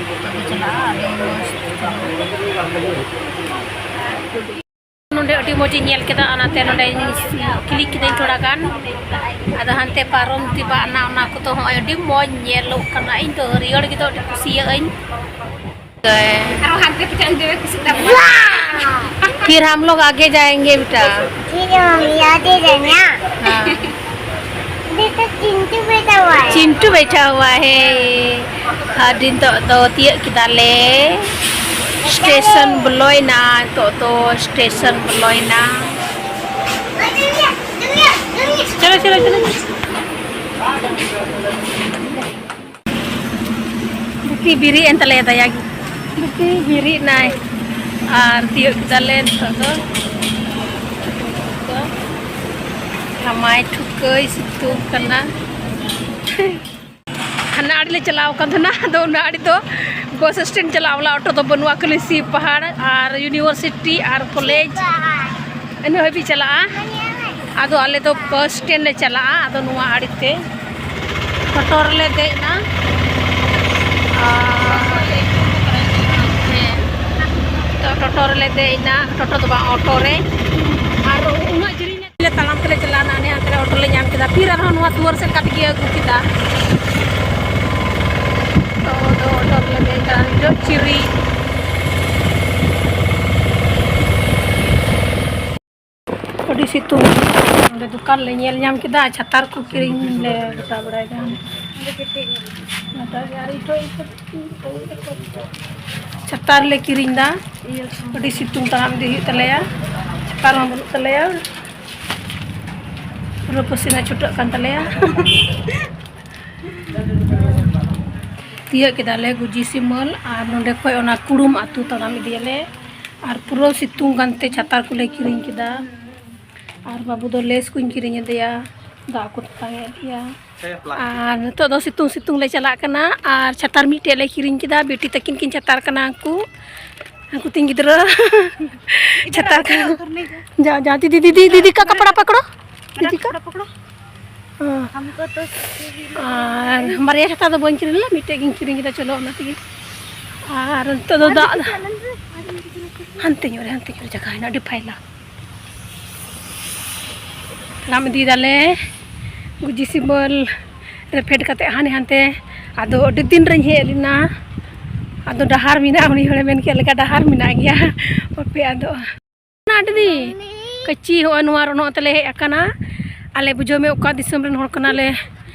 ᱱᱤᱛᱚᱜ ᱫᱚ ᱪᱟᱞᱟᱜᱼᱟ, ᱟᱹᱰᱤ ᱢᱚᱡᱽ᱾ ᱱᱚᱰᱮ ᱟᱹᱰᱤ ᱢᱚᱡᱽ ᱤᱧ ᱧᱮᱞ ᱠᱮᱫᱟ, ᱚᱱᱟᱛᱮ ᱱᱚᱰᱮᱧ click ᱠᱤᱫᱟᱹᱧ ᱛᱷᱚᱲᱟ ᱜᱟᱱ᱾ ᱟᱫᱚ ᱦᱟᱱᱛᱮ ᱯᱟᱨᱚᱢ ᱛᱮᱵᱟᱜ ᱮᱱᱟ, ᱚᱱᱟ ᱠᱚᱫᱚ ᱦᱚᱸᱜᱼᱚᱭ ᱟᱹᱰᱤ ᱢᱚᱡᱽ ᱧᱮᱞᱚᱜ ᱠᱟᱱᱟ᱾ ᱤᱧ ᱫᱚ ᱦᱟᱹᱨᱭᱟᱹᱲ ᱜᱮᱫᱚ ᱟᱹᱰᱤ ᱠᱩᱥᱤᱭᱟᱜ ᱟᱹᱧ᱾ ᱟᱨᱚ ᱦᱟᱱᱛᱮ ᱯᱤᱴᱷᱟᱹ ᱤᱧ ᱫᱚ ᱠᱩᱥᱤᱜ ᱛᱟᱵᱚᱱᱟ᱾ फिर हम लोग आगे जाएंगे बेटा। फिर हम आगे जाएंगे। हाँ। बेटा चिंटू बैठा हुआ है। चिंटू बैठा हुआ है। ᱟᱨ ᱱᱤᱛᱚᱜ ᱫᱚ ᱛᱤᱭᱟᱹᱜ ᱠᱮᱫᱟᱞᱮ ᱥᱴᱮᱥᱚᱱ, ᱵᱚᱞᱚᱭᱮᱱᱟ᱾ ᱱᱤᱛᱚᱜ ᱫᱚ ᱥᱴᱮᱥᱚᱱ ᱵᱚᱞᱚᱭᱮᱱᱟ᱾ ᱪᱚᱞᱚ, ᱪᱚᱞᱚ, ᱪᱚᱞᱚ᱾ ᱵᱤᱴᱤ ᱵᱮᱨᱮᱫ ᱮᱱ ᱛᱟᱞᱮᱭᱟ ᱫᱟᱭᱟ ᱜᱮ᱾ ᱵᱤᱴᱤ ᱵᱮᱨᱮᱫ ᱱᱟᱭ᱾ ᱟᱨ ᱛᱤᱭᱳᱜ ᱠᱮᱫᱟᱞᱮ ᱱᱤᱛᱚᱜ ᱫᱚ᱾ ᱴᱷᱟᱢᱟᱭ ᱴᱷᱩᱠᱟᱹᱭ ᱥᱤᱛᱩᱝ ᱠᱟᱱᱟ᱾ ᱦᱟᱱᱟ ᱟᱲᱮ ᱞᱮ ᱪᱟᱞᱟᱣ ᱟᱠᱟᱱ ᱛᱟᱦᱮᱱᱟ, ᱟᱫᱚ ᱚᱱᱟ ᱟᱲᱮ ᱫᱚ ᱵᱟᱥ ᱥᱴᱮᱱᱰ ᱪᱟᱞᱟᱜ ᱵᱚᱞᱮ ᱚᱴᱳ ᱫᱚ ᱵᱟᱹᱱᱩᱜᱼᱟ, ᱠᱷᱟᱹᱞᱤ ᱥᱤᱵ ᱯᱟᱦᱟᱲ ᱟᱨ ᱤᱭᱩᱱᱤᱵᱷᱟᱨᱥᱤᱴᱤ ᱟᱨ ᱠᱚᱞᱮᱡᱽ ᱤᱱᱟᱹ ᱦᱟᱹᱵᱤᱡ ᱪᱟᱞᱟᱜᱼᱟ᱾ ᱟᱫᱚ ᱟᱞᱮ ᱫᱚ ᱵᱟᱥ ᱥᱴᱮᱱᱰ ᱞᱮ ᱪᱟᱞᱟᱜᱼᱟ᱾ ᱟᱫᱚ ᱱᱚᱣᱟ ᱟᱲᱮ ᱛᱮ ᱴᱳᱴᱳ ᱨᱮᱞᱮ ᱫᱮᱡ ᱮᱱᱟ᱾ ᱟᱨ ᱦᱮᱸ, ᱛᱚ ᱴᱳᱴᱳ ᱨᱮᱞᱮ ᱫᱮᱡ ᱮᱱᱟ, ᱴᱳᱴᱳ ᱫᱚ ᱵᱟᱝ, ᱚᱴᱳ ᱨᱮ᱾ ᱟᱨ ᱩᱱᱟᱹᱜ ᱡᱤᱞᱤᱧ ᱞᱮ ᱛᱟᱲᱟᱢ ᱛᱮᱞᱮ ᱪᱟᱞᱟᱣ ᱮᱱᱟ, ᱦᱟᱱᱮ ᱦᱟᱱᱛᱮ ᱨᱮ ᱚᱴᱳ ᱞᱮ ᱧᱟᱢ ᱠᱮᱫᱟ, ᱯᱷᱤᱨ ᱟᱨᱦᱚᱸ ᱱᱚᱣᱟ ᱫᱩᱣᱟᱹᱨ ᱥᱮᱫ ᱠᱟᱛᱮ ᱜᱮ ᱟᱹᱜᱩ ᱠᱮᱫᱟ᱾ ᱛᱚ ᱫᱚ ᱚᱴᱳ ᱨᱮᱞᱮ ᱫᱮᱡ ᱮᱱᱟ, ᱱᱤᱛᱚᱜ ᱪᱤᱨᱤ᱾ ᱟᱹᱰᱤ ᱥᱤᱛᱩᱝ᱾ ᱱᱚᱰᱮ ᱫᱚᱠᱟᱱ ᱞᱮ ᱧᱮᱞ ᱧᱟᱢ ᱠᱮᱫᱟ, ᱪᱷᱟᱛᱟᱨ ᱠᱚ ᱠᱤᱨᱤᱧ ᱞᱮ ᱜᱚᱴᱟ ᱵᱟᱲᱟᱭᱮᱫᱟ᱾ ᱱᱚᱰᱮ ᱜᱮ ᱟᱨ ᱤᱴᱷᱳ ᱤᱴᱷᱳ ᱪᱷᱟᱛᱟᱨ ᱞᱮ ᱠᱤᱨᱤᱧ ᱮᱫᱟ᱾ ᱟᱹᱰᱤ ᱥᱤᱛᱩᱝ, ᱛᱟᱲᱟᱢ ᱤᱫᱤ ᱦᱩᱭᱩᱜ ᱛᱟᱞᱮᱭᱟ, ᱪᱷᱟᱛᱟᱨ ᱦᱚᱸ ᱵᱟᱹᱱᱩᱜ ᱛᱟᱞᱮᱭᱟ, ᱯᱩᱨᱟᱹ ᱯᱟᱹᱥᱤᱱᱟ ᱪᱷᱩᱴᱟᱹᱜ ᱠᱟᱱ ᱛᱟᱞᱮᱭᱟ᱾ ᱛᱤᱭᱟᱹᱜ ᱠᱮᱫᱟᱞᱮ ᱜᱩᱡᱤ ᱥᱤᱢᱟᱹᱞ, ᱟᱨ ᱱᱚᱸᱰᱮ ᱠᱷᱚᱡ ᱚᱱᱟ ᱠᱩᱲᱩᱢ ᱟᱹᱛᱩ ᱛᱟᱲᱟᱢ ᱤᱫᱤᱭᱟᱞᱮ᱾ ᱟᱨ ᱯᱩᱨᱟᱹ ᱥᱤᱛᱩᱝ ᱠᱟᱱᱛᱮ ᱪᱷᱟᱛᱟᱨ ᱠᱚᱞᱮ ᱠᱤᱨᱤᱧ ᱠᱮᱫᱟ᱾ ᱟᱨ ᱵᱟᱹᱵᱩ ᱫᱚ ᱞᱮᱥ ᱠᱚᱧ ᱠᱤᱨᱤᱧ ᱟᱫᱮᱭᱟ, ᱫᱟᱜ ᱠᱚ ᱛᱮᱛᱟᱝ ᱮᱫ ᱜᱮᱭᱟ᱾ ᱟᱨ ᱱᱤᱛᱚᱜ ᱫᱚ ᱥᱤᱛᱩᱝ ᱥᱤᱛᱩᱝ ᱞᱮ ᱪᱟᱞᱟᱜ ᱠᱟᱱᱟ᱾ ᱟᱨ ᱪᱷᱟᱛᱟᱨ ᱢᱤᱫᱴᱮᱡ ᱞᱮ ᱠᱤᱨᱤᱧ ᱠᱮᱫᱟ, ᱵᱤᱴᱤ ᱛᱟᱹᱠᱤᱱ ᱠᱤᱱ ᱪᱷᱟᱛᱟᱨ ᱠᱟᱱᱟ᱾ ᱩᱱᱠᱩ ᱩᱱᱠᱩ ᱛᱤᱧ ᱜᱤᱫᱽᱨᱟᱹ ᱪᱷᱟᱛᱟᱨ ᱠᱟᱱᱟ᱾ ᱡᱟ ᱡᱟ ᱫᱤᱫᱤ ᱫᱤᱫᱤ ᱫᱤᱫᱤ ᱠᱟ ᱠᱟᱯᱲᱟ ᱯᱟᱠᱲᱚ, ᱫᱤᱫᱤ ᱠᱟ ᱯᱟᱠᱲᱚ᱾ ᱦᱮᱸ᱾ ᱟᱨ ᱵᱟᱨᱭᱟ ᱪᱷᱟᱛᱟ ᱫᱚ ᱵᱟᱹᱧ ᱠᱤᱨᱤᱧ ᱞᱮᱫᱟ, ᱢᱤᱫᱴᱮᱡ ᱜᱤᱧ ᱠᱤᱨᱤᱧ ᱠᱮᱫᱟ᱾ ᱪᱚᱞᱚ, ᱚᱱᱟ ᱛᱮᱜᱮ᱾ ᱟᱨ ᱱᱤᱛᱚᱜ ᱫᱚ ᱫᱟᱜ ᱦᱟᱱᱛᱮ ᱧᱚᱜ ᱨᱮ, ᱦᱟᱱᱛᱮ ᱧᱚᱜ ᱨᱮ ᱡᱟᱭᱜᱟ ᱦᱮᱱᱟᱜᱼᱟ, ᱟᱹᱰᱤ ᱯᱷᱟᱭᱞᱟ᱾ ᱛᱟᱲᱟᱢ ᱤᱫᱤᱭᱮᱫᱟᱞᱮ ᱜᱩᱡᱤ ᱥᱤᱵᱟᱹᱞ ᱨᱮ ᱯᱷᱮᱰ ᱠᱟᱛᱮ ᱦᱟᱱᱮ ᱦᱟᱱᱛᱮ᱾ ᱟᱫᱚ ᱟᱹᱰᱤ ᱫᱤᱱ ᱨᱤᱧ ᱦᱮᱡ ᱞᱮᱱᱟ, ᱟᱫᱚ ᱰᱟᱦᱟᱨ ᱢᱮᱱᱟᱜᱼᱟ, ᱩᱱᱤ ᱦᱚᱲᱮ ᱢᱮᱱ ᱠᱮᱫ ᱞᱮᱠᱟ, ᱰᱟᱦᱟᱨ ᱢᱮᱱᱟᱜ ᱜᱮᱭᱟ᱾ ᱵᱟᱯᱮ ᱟᱫᱚᱜᱼᱟ᱾ ᱟᱹᱰᱤ ᱠᱟᱹᱪᱤ ᱦᱚᱸᱜᱼᱚᱭ ᱱᱚᱣᱟ ᱨᱚᱱᱚᱜ ᱛᱮᱞᱮ ᱦᱮᱡ ᱟᱠᱟᱱᱟ᱾ ᱟᱞᱮ ᱵᱩᱡᱷᱟᱹᱣ ᱢᱮ ᱚᱠᱟ ᱫᱤᱥᱚᱢ ᱨᱮᱱ ᱦᱚᱲ ᱠᱟᱱᱟᱞᱮ᱾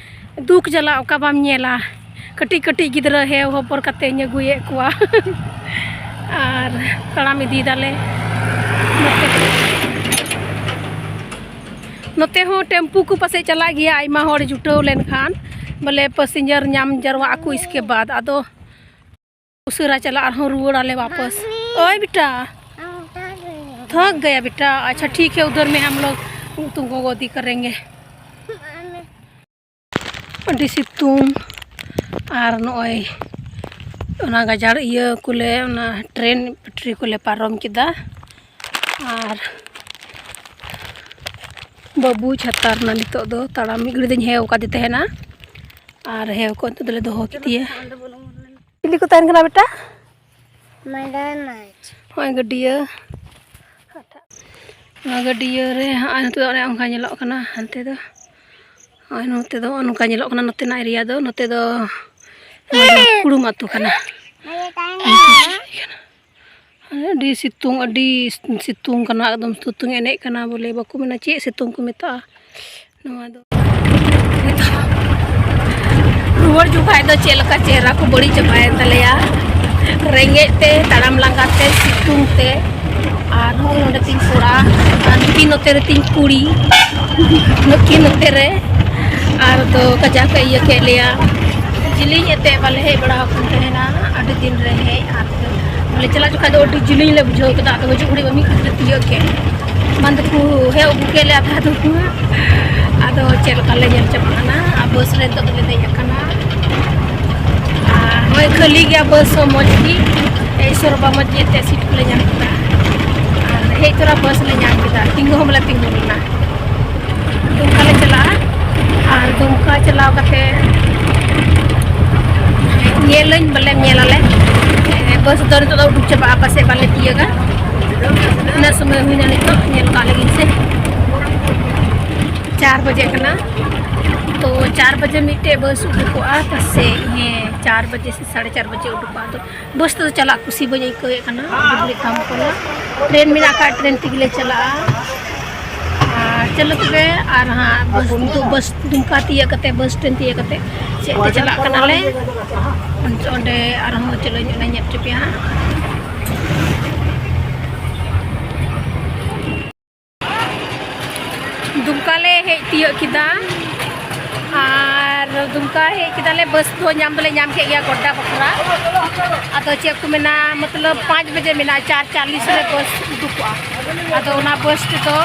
ᱫᱩᱠ ᱡᱟᱞᱟ ᱚᱠᱟ ᱵᱟᱢ ᱧᱮᱞᱟ᱾ ᱠᱟᱹᱴᱤᱡ ᱠᱟᱹᱴᱤᱡ ᱜᱤᱫᱽᱨᱟᱹ ᱦᱮᱣ ᱦᱚᱵᱚᱨ ᱠᱟᱛᱮᱧ ᱟᱹᱜᱩᱭᱮᱫ ᱠᱚᱣᱟ᱾ ᱟᱨ ᱛᱟᱲᱟᱢ ᱤᱫᱤᱭᱮᱫᱟᱞᱮ ᱱᱚᱛᱮ᱾ ᱱᱚᱛᱮ ᱦᱚᱸ ᱴᱮᱢᱯᱩ ᱠᱚ ᱯᱟᱥᱮᱡ ᱪᱟᱞᱟᱜ ᱜᱮᱭᱟ, ᱟᱭᱢᱟ ᱦᱚᱲ ᱡᱩᱴᱟᱹᱣ ᱞᱮᱱᱠᱷᱟᱱ ᱵᱚᱞᱮ ᱯᱮᱥᱮᱧᱡᱟᱨ ᱧᱟᱢ ᱡᱟᱨᱣᱟᱜ ᱟᱠᱚ᱾ ᱤᱥᱠᱮ ᱵᱟᱫ ᱟᱫᱚ ᱩᱥᱟᱹᱨᱟ ᱪᱟᱞᱟᱜ ᱟᱨᱦᱚᱸ ᱨᱩᱣᱟᱹᱲ ᱟᱞᱮ ᱣᱟᱯᱚᱥ᱾ ᱳᱭ ᱵᱮᱴᱟ, ᱛᱷᱚᱠ ᱜᱟᱭᱟ ᱵᱮᱴᱟ᱾ ᱟᱪᱪᱷᱟ ᱴᱷᱤᱠ ᱦᱮ, ᱩᱫᱷᱟᱨ ᱢᱮ ᱦᱟᱢ ᱞᱳᱜ ᱛᱩᱢᱠᱳ ᱜᱚᱫᱤ ᱠᱟᱨᱮᱝᱜᱮ᱾ ᱟᱹᱰᱤ ᱥᱤᱛᱩᱝ᱾ ᱟᱨ ᱱᱚᱜᱼᱚᱭ ᱚᱱᱟ ᱜᱟᱡᱟᱲ ᱤᱭᱟᱹ ᱠᱚᱞᱮ, ᱚᱱᱟ ᱴᱨᱮᱱ ᱯᱟᱴᱨᱤ ᱠᱚᱞᱮ ᱯᱟᱨᱚᱢ ᱠᱮᱫᱟ᱾ ᱟᱨ ᱵᱟᱹᱵᱩ ᱪᱷᱟᱛᱟᱨ ᱱᱟ ᱱᱤᱛᱚᱜ ᱫᱚ, ᱛᱟᱲᱟᱢ ᱢᱤᱫ ᱜᱷᱟᱹᱲᱤ ᱫᱚᱧ ᱦᱮᱣ ᱠᱟᱫᱮ ᱛᱟᱦᱮᱱᱟ᱾ ᱟᱨ ᱦᱮᱣ ᱠᱚ ᱱᱤᱛᱚᱜ ᱫᱚᱞᱮ ᱫᱚᱦᱚ ᱠᱮᱫᱮᱭᱟ᱾ ᱪᱤᱞᱤ ᱠᱚ ᱛᱟᱦᱮᱱ ᱠᱟᱱᱟ ᱵᱮᱴᱟ? ᱢᱟᱰᱟᱱᱟᱪ᱾ ᱦᱚᱸᱜᱼᱚᱭ ᱜᱟᱹᱰᱭᱟᱹ᱾ ᱱᱚᱣᱟ ᱜᱟᱹᱰᱭᱟᱹ ᱨᱮ ᱦᱚᱸᱜᱼᱚᱭ ᱱᱚᱛᱮ ᱫᱚ ᱚᱱᱮ ᱚᱱᱠᱟ ᱧᱮᱞᱚᱜ ᱠᱟᱱᱟ᱾ ᱦᱟᱱᱛᱮ ᱫᱚ ᱦᱚᱸᱜᱼᱚᱭ ᱱᱚᱛᱮ ᱫᱚ ᱱᱚᱜᱼᱚ ᱱᱚᱝᱠᱟ ᱧᱮᱞᱚᱜ ᱠᱟᱱᱟ, ᱱᱚᱛᱮᱱᱟᱜ area ᱫᱚ᱾ ᱱᱚᱛᱮ ᱫᱚ ᱱᱚᱣᱟ ᱫᱚ ᱠᱩᱲᱩᱢ ᱟᱹᱛᱩ ᱠᱟᱱᱟ᱾ ᱟᱹᱰᱤ ᱥᱤᱛᱩᱝ, ᱟᱹᱰᱤ ᱥᱤᱛᱩᱝ ᱠᱟᱱᱟ, ᱮᱠᱫᱚᱢ ᱥᱤᱛᱩᱝ ᱮᱱᱮᱡ ᱠᱟᱱᱟ ᱵᱚᱞᱮ, ᱵᱟᱠᱚ ᱢᱮᱱᱟ ᱪᱮᱫ ᱥᱤᱛᱩᱝ ᱠᱚ ᱢᱮᱛᱟᱜᱼᱟ ᱱᱚᱣᱟ ᱫᱚ᱾ ᱨᱩᱣᱟᱹᱲ ᱡᱚᱠᱷᱟᱡ ᱫᱚ ᱪᱮᱫ ᱞᱮᱠᱟ ᱪᱮᱦᱨᱟ ᱠᱚ ᱵᱟᱹᱲᱤᱡ ᱪᱟᱵᱟᱭᱮᱱ ᱛᱟᱞᱮᱭᱟ, ᱨᱮᱸᱜᱮᱡ ᱛᱮ, ᱛᱟᱲᱟᱢ ᱞᱟᱸᱜᱟ ᱛᱮ, ᱥᱤᱛᱩᱝ ᱛᱮ᱾ ᱟᱨ ᱱᱚᱜᱼᱚᱭ ᱱᱚᱰᱮ ᱛᱤᱧ ᱠᱚᱲᱟ, ᱟᱨ ᱱᱩᱠᱤᱱ ᱱᱚᱛᱮ ᱨᱮ ᱛᱤᱧ ᱠᱩᱲᱤ, ᱱᱩᱠᱤᱱ ᱱᱚᱛᱮ ᱨᱮ᱾ ᱟᱨ ᱫᱚ ᱠᱟᱡᱟᱠ ᱮ ᱤᱭᱟᱹ ᱠᱮᱫ ᱞᱮᱭᱟ, ᱡᱤᱞᱤᱧ ᱮᱱᱛᱮᱫ ᱵᱟᱞᱮ ᱦᱮᱡ ᱵᱟᱲᱟ ᱟᱠᱟᱱ ᱛᱟᱦᱮᱱᱟ ᱟᱹᱰᱤ ᱫᱤᱱ ᱨᱮ ᱦᱮᱡ᱾ ᱟᱨ ᱵᱚᱞᱮ ᱪᱟᱞᱟᱜ ᱡᱚᱠᱷᱟᱡ ᱫᱚ ᱟᱹᱰᱤ ᱡᱤᱞᱤᱧ ᱞᱮ ᱵᱩᱡᱷᱟᱹᱣ ᱠᱮᱫᱟ, ᱟᱫᱚ ᱦᱤᱡᱩᱜ ᱜᱷᱟᱹᱲᱤᱡ ᱢᱟ ᱢᱤᱫ ᱜᱷᱟᱹᱲᱤᱡ ᱛᱮ ᱛᱤᱭᱳᱜ ᱠᱮᱫ᱾ ᱵᱟᱝ ᱫᱚᱠᱚ ᱦᱮᱡ ᱟᱹᱜᱩ ᱠᱮᱫ ᱞᱮᱭᱟ ᱟᱫᱷᱟ ᱫᱚᱠᱚ᱾ ᱟᱫᱚ ᱪᱮᱫ ᱞᱮᱠᱟ ᱞᱮ ᱧᱮᱞ ᱪᱟᱵᱟᱜ ᱠᱟᱱᱟ᱾ ᱟᱨ ᱵᱟᱥ ᱨᱮ ᱱᱤᱛᱚᱜ ᱫᱚᱞᱮ ᱫᱮᱡ ᱟᱠᱟᱱᱟ᱾ ᱟᱨ ᱱᱚᱜᱼᱚᱭ ᱠᱷᱟᱹᱞᱤ ᱜᱮᱭᱟ ᱵᱟᱥ ᱦᱚᱸ, ᱢᱚᱡᱽ ᱜᱮ᱾ ᱤᱥᱚᱨ ᱵᱟ ᱢᱚᱡᱽ ᱜᱮ ᱮᱱᱛᱮᱫ ᱥᱤᱴ ᱠᱚᱞᱮ ᱧᱟᱢ ᱠᱮᱫᱟ᱾ ᱟᱨ ᱦᱮᱡ ᱛᱚᱨᱟ ᱵᱟᱥ ᱞᱮ ᱧᱟᱢ ᱠᱮᱫᱟ, ᱛᱤᱸᱜᱩ ᱦᱚᱸ ᱵᱟᱞᱮ ᱛᱤᱸᱜᱩ ᱞᱮᱱᱟ᱾ ᱫᱩᱢᱠᱟ ᱞᱮ ᱪᱟᱞᱟᱜᱼᱟ᱾ ᱟᱨ ᱫᱩᱢᱠᱟ ᱪᱟᱞᱟᱣ ᱠᱟᱛᱮ ᱧᱮᱞᱟᱹᱧ ᱵᱚᱞᱮ, ᱧᱮᱞ ᱟᱞᱮ᱾ ᱵᱟᱥ ᱫᱚ ᱱᱤᱛᱚᱜ ᱫᱚ ᱩᱰᱩᱠ ᱪᱟᱵᱟᱜᱼᱟ, ᱯᱟᱥᱮᱡ ᱵᱟᱞᱮ ᱛᱤᱭᱟᱹᱜᱟ᱾ ᱛᱤᱱᱟᱹᱜ ᱥᱚᱢᱚᱭ ᱦᱩᱭᱱᱟ ᱱᱤᱛᱚᱜ? ᱧᱮᱞ ᱠᱟᱜ ᱞᱮᱜᱤᱧ ᱥᱮ᱾ ᱪᱟᱨ ᱵᱟᱡᱮ ᱠᱟᱱᱟ᱾ ᱛᱚ ᱪᱟᱨ ᱵᱟᱡᱮ ᱢᱤᱫᱴᱮᱡ ᱵᱟᱥ ᱩᱰᱩᱠᱚᱜᱼᱟ ᱯᱟᱥᱮᱡ, ᱦᱮᱸ, ᱪᱟᱨ ᱵᱟᱡᱮ ᱥᱮ ᱥᱟᱲᱮ ᱪᱟᱨ ᱵᱟᱡᱮ ᱩᱰᱩᱠᱚᱜᱼᱟ᱾ ᱟᱫᱚ ᱵᱟᱥ ᱛᱮᱫᱚ ᱪᱟᱞᱟᱜ ᱠᱩᱥᱤ ᱵᱟᱹᱧ ᱟᱹᱭᱠᱟᱹᱣᱮᱫ ᱠᱟᱱᱟ᱾ ᱟᱹᱰᱤ ᱵᱚᱞᱮ ᱠᱟᱢ ᱠᱟᱱᱟ᱾ ᱴᱨᱮᱱ ᱢᱮᱱᱟᱜ ᱠᱷᱟᱡ ᱴᱨᱮᱱ ᱛᱮᱜᱮ ᱞᱮ ᱪᱟᱞᱟᱜᱼᱟ᱾ ᱟᱨ ᱪᱚᱞᱚ ᱛᱚᱵᱮ, ᱟᱨ ᱦᱟᱸᱜ ᱵᱟᱥ, ᱱᱤᱛᱚᱜ ᱵᱟᱥ ᱫᱩᱢᱠᱟ ᱛᱤᱭᱟᱹᱜ ᱠᱟᱛᱮ, ᱵᱟᱥ ᱴᱨᱮᱱ ᱛᱤᱭᱟᱹᱜ ᱠᱟᱛᱮ ᱪᱮᱫ ᱛᱮ ᱪᱟᱞᱟᱜ ᱠᱟᱱᱟᱞᱮ, ᱚᱸᱰᱮ ᱟᱨᱦᱚᱸ ᱪᱚᱞᱚ ᱧᱮᱞ ᱦᱚᱪᱚ ᱯᱮᱭᱟ ᱦᱟᱸᱜ᱾ ᱫᱩᱢᱠᱟ ᱞᱮ ᱦᱮᱡ ᱛᱤᱭᱳᱜ ᱠᱮᱫᱟ᱾ ᱟᱨ ᱫᱩᱢᱠᱟ ᱦᱮᱡ ᱠᱮᱫᱟᱞᱮ, ᱵᱟᱥ ᱫᱚ ᱧᱟᱢ ᱫᱚᱞᱮ ᱧᱟᱢ ᱠᱮᱫ ᱜᱮᱭᱟ ᱜᱚᱰᱰᱟ ᱵᱟᱠᱷᱨᱟ᱾ ᱟᱫᱚ ᱪᱮᱫ ᱠᱚ ᱢᱮᱱᱟ, ᱢᱚᱛᱞᱚᱵ ᱯᱟᱸᱪ ᱵᱟᱡᱮ ᱢᱮᱱᱟᱜᱼᱟ, ᱪᱟᱨ ᱪᱟᱞᱤᱥ ᱨᱮ ᱵᱟᱥ ᱩᱰᱩᱠᱚᱜᱼᱟ᱾ ᱟᱫᱚ ᱚᱱᱟ ᱵᱟᱥ ᱛᱮᱫᱚ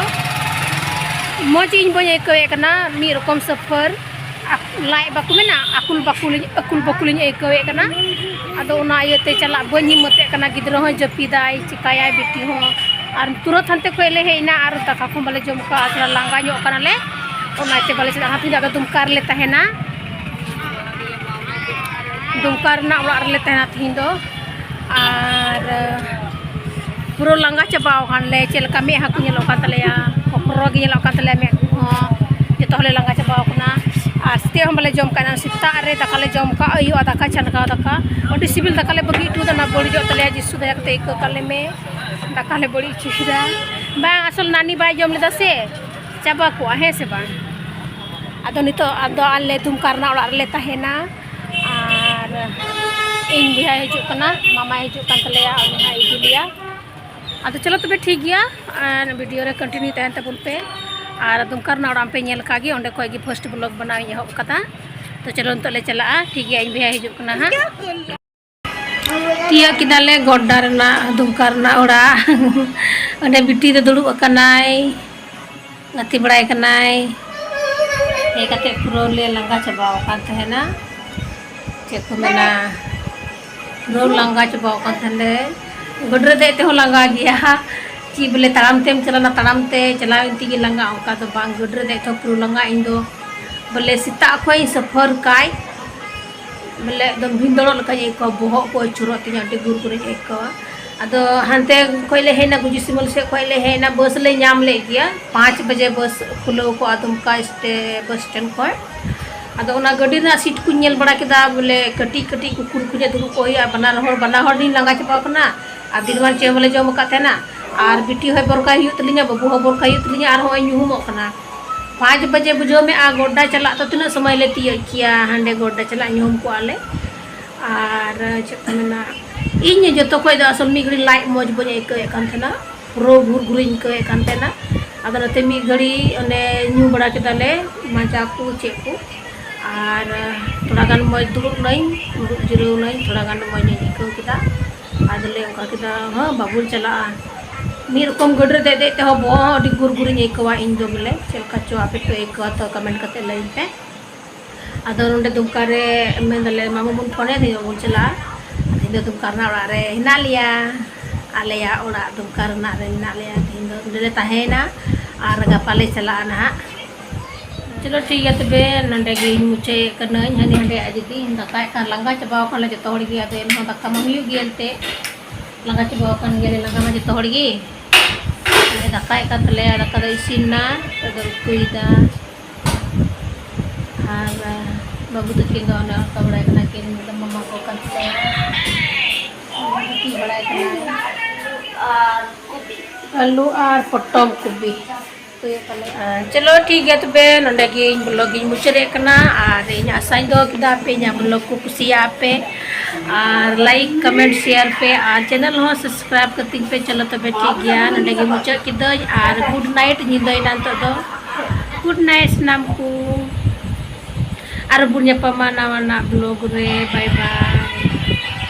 ᱢᱚᱡᱽ ᱤᱧ ᱵᱟᱹᱧ ᱟᱹᱭᱠᱟᱹᱣᱮᱫ ᱠᱟᱱᱟ, ᱢᱤᱫ ᱨᱚᱠᱚᱢ ᱥᱟᱯᱷᱟᱨ᱾ ᱟᱠ-, ᱞᱟᱡ ᱵᱟᱠᱚ ᱢᱮᱱᱟ, ᱟᱠᱩᱞ ᱵᱟᱠᱩᱞᱤᱧ, ᱟᱠᱩᱞ ᱵᱟᱠᱩᱞᱤᱧ ᱟᱹᱭᱠᱟᱹᱣᱮᱫ ᱠᱟᱱᱟ᱾ ᱟᱫᱚ ᱚᱱᱟ ᱤᱭᱟᱹᱛᱮ ᱪᱟᱞᱟᱜ ᱵᱟᱹᱧ ᱦᱤᱢᱢᱟᱹᱛᱮᱫ ᱠᱟᱱᱟ᱾ ᱜᱤᱫᱽᱨᱟᱹ ᱦᱚᱸᱭ ᱡᱟᱹᱯᱤᱫᱟᱭ, ᱪᱤᱠᱟᱭᱟᱭ ᱵᱤᱴᱤ ᱦᱚᱸ᱾ ᱟᱨ ᱛᱩᱨᱟᱹᱛ ᱦᱟᱱᱛᱮ ᱠᱷᱚᱡ ᱞᱮ ᱦᱮᱡ ᱮᱱᱟ ᱟᱨ ᱫᱟᱠᱟ ᱠᱚᱦᱚᱸ ᱵᱟᱞᱮ ᱡᱚᱢ ᱠᱟᱜᱼᱟ, ᱛᱷᱚᱲᱟ ᱞᱟᱸᱜᱟ ᱧᱚᱜ ᱠᱟᱱᱟᱞᱮ, ᱚᱱᱟᱛᱮ ᱵᱟᱞᱮ ᱪᱟᱞᱟᱜᱼᱟ᱾ ᱛᱮᱦᱮᱧ ᱫᱚ ᱟᱫᱚ ᱫᱩᱢᱠᱟ ᱨᱮᱞᱮ ᱛᱟᱦᱮᱱᱟ᱾ ᱫᱩᱢᱠᱟ ᱨᱮᱱᱟᱜ ᱚᱲᱟᱜ ᱨᱮᱞᱮ ᱛᱟᱦᱮᱱᱟ ᱛᱮᱦᱮᱧ ᱫᱚ᱾ ᱟᱨ ᱯᱩᱨᱟᱹ ᱞᱟᱸᱜᱟ ᱪᱟᱵᱟᱣ ᱟᱠᱟᱱᱟᱞᱮ, ᱪᱮᱫ ᱞᱮᱠᱟ ᱢᱮᱫᱦᱟ ᱠᱚ ᱧᱮᱞᱚᱜ ᱠᱟᱱ ᱛᱟᱞᱮᱭᱟ, ᱦᱚᱯᱨᱚ ᱜᱮ ᱧᱮᱞᱚᱜ ᱠᱟᱱ ᱛᱟᱞᱮᱭᱟ ᱢᱮᱫ ᱠᱚᱦᱚᱸ, ᱡᱚᱛᱚ ᱦᱚᱲᱞᱮ ᱞᱟᱸᱜᱟ ᱪᱟᱵᱟᱣ ᱟᱠᱟᱱᱟ᱾ ᱟᱨ ᱥᱮᱛᱟᱜ ᱦᱚᱸ ᱵᱟᱞᱮ ᱡᱚᱢ ᱠᱟᱜᱼᱟ᱾ ᱥᱮᱛᱟᱜ ᱨᱮ ᱫᱟᱠᱟ ᱞᱮ ᱡᱚᱢ ᱠᱟᱜᱼᱟ, ᱟᱹᱭᱩᱵ ᱫᱟᱠᱟ, ᱪᱷᱟᱱᱠᱟᱣ ᱫᱟᱠᱟ, ᱟᱹᱰᱤ ᱥᱤᱵᱤᱞ ᱫᱟᱠᱟ ᱞᱮ ᱵᱟᱹᱜᱤ ᱦᱚᱴᱚ ᱟᱫᱟ᱾ ᱚᱱᱟ ᱵᱟᱹᱲᱤᱡᱚᱜ ᱛᱟᱞᱮᱭᱟ, ᱡᱤᱥᱩ ᱫᱟᱭᱟ ᱠᱟᱛᱮ ᱟᱹᱭᱠᱟᱹᱣ ᱠᱟᱜ ᱞᱮ ᱢᱮ᱾ ᱫᱟᱠᱟ ᱞᱮ ᱵᱟᱹᱲᱤᱡ ᱦᱚᱪᱚ ᱠᱮᱫᱟ᱾ ᱵᱟᱝ, ᱟᱥᱚᱞ ᱱᱟᱱᱤ ᱵᱟᱭ ᱡᱚᱢ ᱞᱮᱫᱟ ᱥᱮ, ᱪᱟᱵᱟ ᱠᱚᱜᱼᱟ, ᱦᱮᱸ ᱥᱮ ᱵᱟᱝ? ᱟᱫᱚ ᱱᱤᱛᱚᱜ ᱟᱫᱚ ᱟᱞᱮ ᱫᱩᱢᱠᱟ ᱨᱮᱱᱟᱜ ᱚᱲᱟᱜ ᱨᱮᱞᱮ ᱛᱟᱦᱮᱱᱟ᱾ ᱟᱨ ᱤᱧ ᱵᱚᱭᱦᱟᱭ ᱦᱤᱡᱩᱜ ᱠᱟᱱᱟ, ᱢᱟᱢᱟᱭ ᱦᱤᱡᱩᱜ ᱠᱟᱱ ᱛᱟᱞᱮᱭᱟ, ᱩᱱᱤ ᱦᱚᱸ ᱤᱫᱤ ᱞᱮᱭᱟ᱾ ᱟᱫᱚ ᱪᱚᱞᱚ ᱛᱚᱵᱮ ᱴᱷᱤᱠ ᱜᱮᱭᱟ, ᱟᱨ ᱵᱷᱤᱰᱤᱭᱳ ᱨᱮ ᱠᱚᱱᱴᱤᱱᱤᱭᱩ ᱛᱟᱦᱮᱱ ᱛᱟᱵᱚᱱ ᱯᱮ᱾ ᱟᱨ ᱫᱩᱢᱠᱟ ᱨᱮᱱᱟᱜ ᱚᱲᱟᱜ ᱯᱮ ᱧᱮᱞ ᱠᱟᱜ ᱜᱮ, ᱚᱸᱰᱮ ᱠᱷᱚᱡ ᱜᱮ ᱯᱷᱟᱥᱴ ᱵᱞᱚᱜ ᱵᱮᱱᱟᱣ ᱤᱧ ᱮᱦᱚᱵ ᱠᱟᱫᱟ᱾ ᱛᱚ ᱪᱚᱞᱚ ᱱᱤᱛᱚᱜ ᱞᱮ ᱪᱟᱞᱟᱜᱼᱟ, ᱴᱷᱤᱠ ᱜᱮᱭᱟ, ᱤᱧ ᱵᱚᱭᱦᱟᱭ ᱦᱤᱡᱩᱜ ᱠᱟᱱᱟ ᱦᱟᱸᱜ᱾ ᱛᱤᱭᱟᱹᱜ ᱠᱮᱫᱟᱞᱮ ᱜᱚᱰᱰᱟ ᱨᱮᱱᱟᱜ, ᱫᱩᱢᱠᱟ ᱨᱮᱱᱟᱜ ᱚᱲᱟᱜ᱾ ᱚᱸᱰᱮ ᱵᱤᱴᱤ ᱫᱚ ᱫᱩᱲᱩᱵ ᱟᱠᱟᱱᱟᱭ, ᱜᱟᱛᱮ ᱵᱟᱲᱟᱭ ᱠᱟᱱᱟᱭ᱾ ᱦᱮᱡ ᱠᱟᱛᱮ ᱯᱩᱨᱟᱹ ᱞᱮ ᱞᱟᱸᱜᱟ ᱪᱟᱵᱟᱣ ᱟᱠᱟᱱ ᱛᱟᱦᱮᱱᱟ, ᱪᱮᱫ ᱠᱚ ᱢᱮᱱᱟ, ᱯᱩᱨᱟᱹ ᱞᱟᱸᱜᱟ ᱪᱟᱵᱟᱣ ᱟᱠᱟᱱ ᱛᱟᱦᱮᱱᱟᱞᱮ᱾ ᱜᱟᱹᱰᱤ ᱨᱮ ᱫᱮᱡ ᱛᱮᱦᱚᱸ ᱞᱟᱸᱜᱟ ᱜᱮᱭᱟ᱾ ᱪᱮᱫ ᱵᱚᱞᱮ, ᱛᱟᱲᱟᱢ ᱛᱮᱢ ᱪᱟᱞᱟᱣᱱᱟ, ᱛᱟᱲᱟᱢ ᱛᱮ ᱪᱟᱞᱟᱣ ᱮᱱ ᱛᱮᱜᱮ ᱞᱟᱸᱜᱟ, ᱚᱱᱠᱟ ᱫᱚ ᱵᱟᱝ᱾ ᱜᱟᱹᱰᱤ ᱨᱮ ᱫᱮᱡ ᱛᱮᱦᱚᱸ ᱯᱩᱨᱟᱹ ᱞᱟᱸᱜᱟ᱾ ᱤᱧ ᱫᱚ ᱵᱚᱞᱮ ᱥᱮᱛᱟᱜ ᱠᱷᱚᱱ ᱤᱧ ᱥᱟᱯᱷᱟᱨ ᱠᱟᱭ, ᱵᱚᱞᱮ ᱮᱠᱫᱚᱢ ᱵᱷᱤᱸᱫᱟᱹᱲᱚᱜ ᱞᱮᱠᱟᱧ ᱟᱹᱭᱠᱟᱹᱣᱟ, ᱵᱚᱦᱚᱜ ᱠᱚ ᱟᱹᱪᱩᱨᱚᱜ ᱛᱤᱧᱟ, ᱟᱹᱰᱤ ᱜᱩᱨ ᱜᱩᱨᱤᱧ ᱟᱹᱭᱠᱟᱹᱣᱟ᱾ ᱟᱫᱚ ᱦᱟᱱᱛᱮ ᱠᱷᱚᱡ ᱞᱮ ᱦᱮᱡ ᱮᱱᱟ, ᱜᱩᱡᱤ ᱥᱤᱢᱚᱞ ᱥᱮᱫ ᱠᱷᱚᱡ ᱞᱮ ᱦᱮᱡ ᱮᱱᱟ, ᱵᱟᱥ ᱞᱮ ᱧᱟᱢ ᱞᱮᱫ ᱜᱮᱭᱟ, ᱯᱟᱸᱪ ᱵᱟᱡᱮ ᱵᱟᱥ ᱠᱷᱩᱞᱟᱹᱣ ᱠᱚᱜᱼᱟ ᱫᱩᱢᱠᱟ ᱥᱴᱮ-, ᱵᱟᱥ ᱥᱴᱮᱱᱰ ᱠᱷᱚᱡ᱾ ᱟᱫᱚ ᱚᱱᱟ ᱜᱟᱹᱰᱤ ᱨᱮᱱᱟᱜ ᱥᱤᱴ ᱠᱚᱧ ᱧᱮᱞ ᱵᱟᱲᱟ ᱠᱮᱫᱟ, ᱵᱚᱞᱮ ᱠᱟᱹᱴᱤᱡ ᱠᱟᱹᱴᱤᱡ ᱠᱩᱠᱩᱨ ᱠᱚ ᱧᱚᱜ ᱫᱩᱲᱩᱵ ᱠᱚᱜ ᱦᱩᱭᱩᱜᱼᱟ, ᱵᱟᱱᱟᱨ ᱦᱚᱲ, ᱵᱟᱱᱟ ᱦᱚᱲ ᱞᱤᱧ ᱞᱟᱸᱜᱟ ᱪᱟᱵᱟᱣ ᱠᱟᱱᱟ᱾ ᱟᱨ ᱫᱤᱱ ᱢᱟᱱ ᱪᱮᱫ ᱦᱚᱸ ᱵᱟᱞᱮ ᱡᱚᱢ ᱟᱠᱟᱫ ᱛᱟᱦᱮᱱᱟ, ᱟᱨ ᱵᱤᱴᱤ ᱦᱚᱸᱭ ᱵᱚᱨᱠᱟᱭ ᱦᱩᱭᱩᱜ ᱛᱟᱹᱞᱤᱧᱟ, ᱵᱟᱹᱵᱩ ᱦᱚᱸ ᱵᱚᱨᱠᱟᱭ ᱦᱩᱭᱩᱜ ᱛᱟᱹᱞᱤᱧᱟ, ᱟᱨ ᱦᱚᱸᱜᱼᱚᱭ ᱧᱩᱦᱩᱢᱚᱜ ᱠᱟᱱᱟ᱾ ᱯᱟᱸᱪ ᱵᱟᱡᱮ ᱵᱩᱡᱷᱟᱹᱣ ᱢᱮ, ᱟᱨ ᱜᱚᱰᱰᱟ ᱪᱟᱞᱟᱜ ᱫᱚ ᱛᱤᱱᱟᱹᱜ ᱥᱚᱢᱚᱭ ᱞᱮ ᱛᱤᱭᱟᱹᱜ ᱠᱮᱭᱟ, ᱦᱟᱸᱰᱮ ᱜᱚᱰᱰᱟ ᱪᱟᱞᱟᱜ ᱧᱩᱦᱩᱢ ᱠᱚᱜᱼᱟ ᱞᱮ᱾ ᱟᱨ ᱪᱮᱫ ᱠᱚ ᱢᱮᱱᱟ, ᱤᱧ ᱡᱚᱛᱚ ᱠᱷᱚᱡ ᱫᱚ ᱟᱥᱚᱞ ᱢᱤᱫ ᱜᱷᱟᱹᱲᱤᱡ ᱞᱟᱡ ᱢᱚᱡᱽ ᱵᱟᱹᱧ ᱟᱹᱭᱠᱟᱹᱣᱮᱫ ᱠᱟᱱ ᱛᱟᱦᱮᱱᱟ, ᱯᱩᱨᱟᱹ ᱜᱷᱩᱨ ᱜᱷᱩᱨᱤᱧ ᱟᱹᱭᱠᱟᱹᱣᱮᱫ ᱠᱟᱱ ᱛᱟᱦᱮᱱᱟ᱾ ᱟᱫᱚ ᱱᱚᱛᱮ ᱢᱤᱫ ᱜᱷᱟᱹᱲᱤᱡ ᱚᱱᱮ ᱧᱩ ᱵᱟᱲᱟ ᱠᱮᱫᱟᱞᱮ ᱢᱟᱡᱟ ᱠᱚ ᱪᱮᱫ ᱠᱚ, ᱟᱨ ᱛᱷᱚᱲᱟ ᱜᱟᱱ ᱢᱚᱡᱽ ᱫᱩᱲᱩᱵ ᱱᱟᱹᱧ, ᱫᱩᱲᱩᱵ ᱡᱤᱨᱟᱹᱣ ᱱᱟᱹᱧ, ᱛᱷᱚᱲᱟ ᱜᱟᱱ ᱢᱚᱡᱽ ᱤᱧ ᱟᱹᱭᱠᱟᱹᱣ ᱠᱮᱫᱟ᱾ ᱟᱫᱚᱞᱮ ᱚᱱᱠᱟ ᱠᱮᱫᱟ, ᱦᱮᱸ, ᱵᱟᱵᱚᱱ ᱪᱟᱞᱟᱜᱼᱟ᱾ ᱢᱤᱫ ᱨᱚᱠᱚᱢ ᱜᱟᱹᱰᱤ ᱨᱮ ᱫᱮᱡ ᱫᱮᱡ ᱛᱮᱦᱚᱸ ᱵᱚᱦᱚᱜ ᱦᱚᱸ ᱟᱹᱰᱤ ᱜᱩᱨ ᱜᱩᱨᱤᱧ ᱟᱹᱭᱠᱟᱹᱣᱟ ᱤᱧ ᱫᱚ, ᱵᱚᱞᱮ ᱪᱮᱫ ᱞᱮᱠᱟ ᱪᱚ ᱟᱯᱮ ᱯᱮ ᱟᱹᱭᱠᱟᱹᱣᱟ ᱛᱚ ᱠᱚᱢᱮᱱᱴ ᱠᱟᱛᱮ ᱞᱟᱹᱭ ᱯᱮ᱾ ᱟᱫᱚ ᱱᱚᱰᱮ ᱫᱩᱢᱠᱟ ᱨᱮ ᱢᱮᱱ ᱫᱟᱞᱮ ᱢᱟᱢᱩ ᱵᱚᱱ ᱯᱷᱳᱱ ᱟᱭᱟ, ᱛᱮᱦᱮᱧ ᱵᱟᱵᱚᱱ ᱪᱟᱞᱟᱜᱼᱟ᱾ ᱛᱮᱦᱮᱧ ᱫᱚ ᱫᱩᱢᱠᱟ ᱨᱮᱱᱟᱜ ᱚᱲᱟᱜ ᱨᱮ ᱦᱮᱱᱟᱜ ᱞᱮᱭᱟ, ᱟᱞᱮᱭᱟᱜ ᱚᱲᱟᱜ ᱫᱩᱢᱠᱟ ᱨᱮᱱᱟᱜ ᱨᱮ ᱢᱮᱱᱟᱜ ᱞᱮᱭᱟ, ᱛᱮᱦᱮᱧ ᱫᱚ ᱱᱚᱰᱮ ᱞᱮ ᱛᱟᱦᱮᱸᱭᱮᱱᱟ ᱟᱨ ᱜᱟᱯᱟ ᱞᱮ ᱪᱟᱞᱟᱜᱼᱟ ᱱᱟᱦᱟᱜ᱾ ᱪᱚᱞᱚ ᱴᱷᱤᱠ ᱜᱮᱭᱟ, ᱛᱚᱵᱮ ᱱᱚᱰᱮ ᱜᱮᱧ ᱢᱩᱪᱟᱹᱫ ᱠᱟᱹᱱᱟᱹᱧ᱾ ᱦᱟᱹᱱᱤ ᱦᱟᱸᱰᱮ ᱟᱡ ᱫᱤᱫᱤ ᱫᱟᱠᱟᱭᱮᱫ ᱠᱷᱟᱱ ᱞᱟᱸᱜᱟ ᱪᱟᱵᱟᱣ ᱠᱟᱱᱟᱞᱮ ᱡᱚᱛᱚ ᱦᱚᱲ ᱜᱮ, ᱟᱫᱚ ᱮᱱᱦᱚᱸ ᱫᱟᱠᱟ ᱢᱟ ᱦᱩᱭᱩᱜ ᱜᱮ ᱮᱱᱛᱮ, ᱞᱟᱸᱜᱟ ᱪᱟᱵᱟᱣ ᱟᱠᱟᱱ ᱜᱮᱭᱟᱞᱮ, ᱞᱟᱸᱜᱟ ᱢᱟ ᱡᱚᱛᱚ ᱦᱚᱲ ᱜᱮ᱾ ᱟᱞᱮ ᱫᱟᱠᱟᱭᱮᱫ ᱠᱟᱱ ᱛᱟᱞᱮᱭᱟ, ᱫᱟᱠᱟ ᱫᱚ ᱤᱥᱤᱱ ᱮᱱᱟ, ᱱᱤᱛᱚᱜ ᱫᱚ ᱩᱛᱩᱭᱮᱫᱟ᱾ ᱟᱨ ᱵᱟᱹᱵᱩ ᱛᱟᱹᱠᱤᱱ ᱫᱚ ᱚᱱᱮ ᱚᱱᱠᱟ ᱵᱟᱲᱟᱭ ᱠᱟᱱᱟ ᱠᱤᱱ, ᱢᱟᱢᱟ ᱠᱚ ᱠᱟᱱ ᱛᱟᱞᱮᱭᱟ, ᱜᱤᱛᱤᱡ ᱵᱟᱲᱟᱭ ᱠᱟᱱᱟ᱾ ᱟᱨ ᱠᱚᱯᱤ, ᱟᱹᱞᱩ ᱟᱨ ᱯᱚᱴᱚᱢ ᱠᱚᱯᱤ ᱩᱛᱩᱭᱮᱫ ᱛᱟᱞᱮᱭᱟ᱾ ᱟᱨ ᱪᱚᱞᱚ ᱴᱷᱤᱠ ᱜᱮᱭᱟ, ᱛᱚᱵᱮ ᱱᱚᱰᱮ ᱜᱮ ᱤᱧ vlog ᱤᱧ ᱢᱩᱪᱟᱹᱫᱮᱫ ᱠᱟᱱᱟ᱾ ᱟᱨ ᱤᱧ ᱟᱥᱟᱧ ᱫᱚᱦᱚ ᱠᱮᱫᱟ ᱟᱯᱮ ᱤᱧᱟᱹᱜ vlog ᱠᱚ ᱠᱩᱥᱤᱭᱟᱜᱼᱟ ᱯᱮ, ᱟᱨ like, comment, share ᱯᱮ, ᱟᱨ channel ᱦᱚᱸ subscribe ᱠᱟᱹᱛᱤᱧ ᱯᱮ᱾ ᱪᱚᱞᱚ ᱛᱚᱵᱮ ᱴᱷᱤᱠ ᱜᱮᱭᱟ, ᱱᱚᱰᱮ ᱜᱮ ᱢᱩᱪᱟᱹᱫ ᱠᱤᱫᱟᱹᱧ᱾ ᱟᱨ good night, ᱧᱤᱫᱟᱹᱭᱮᱱᱟ ᱱᱤᱛᱚᱜ ᱫᱚ᱾ Good night ᱥᱟᱱᱟᱢ ᱠᱚ, ᱟᱨ ᱵᱚᱱ ᱧᱟᱯᱟᱢᱟ ᱱᱟᱣᱟᱱᱟᱜ vlog ᱨᱮ᱾ Bye bye᱾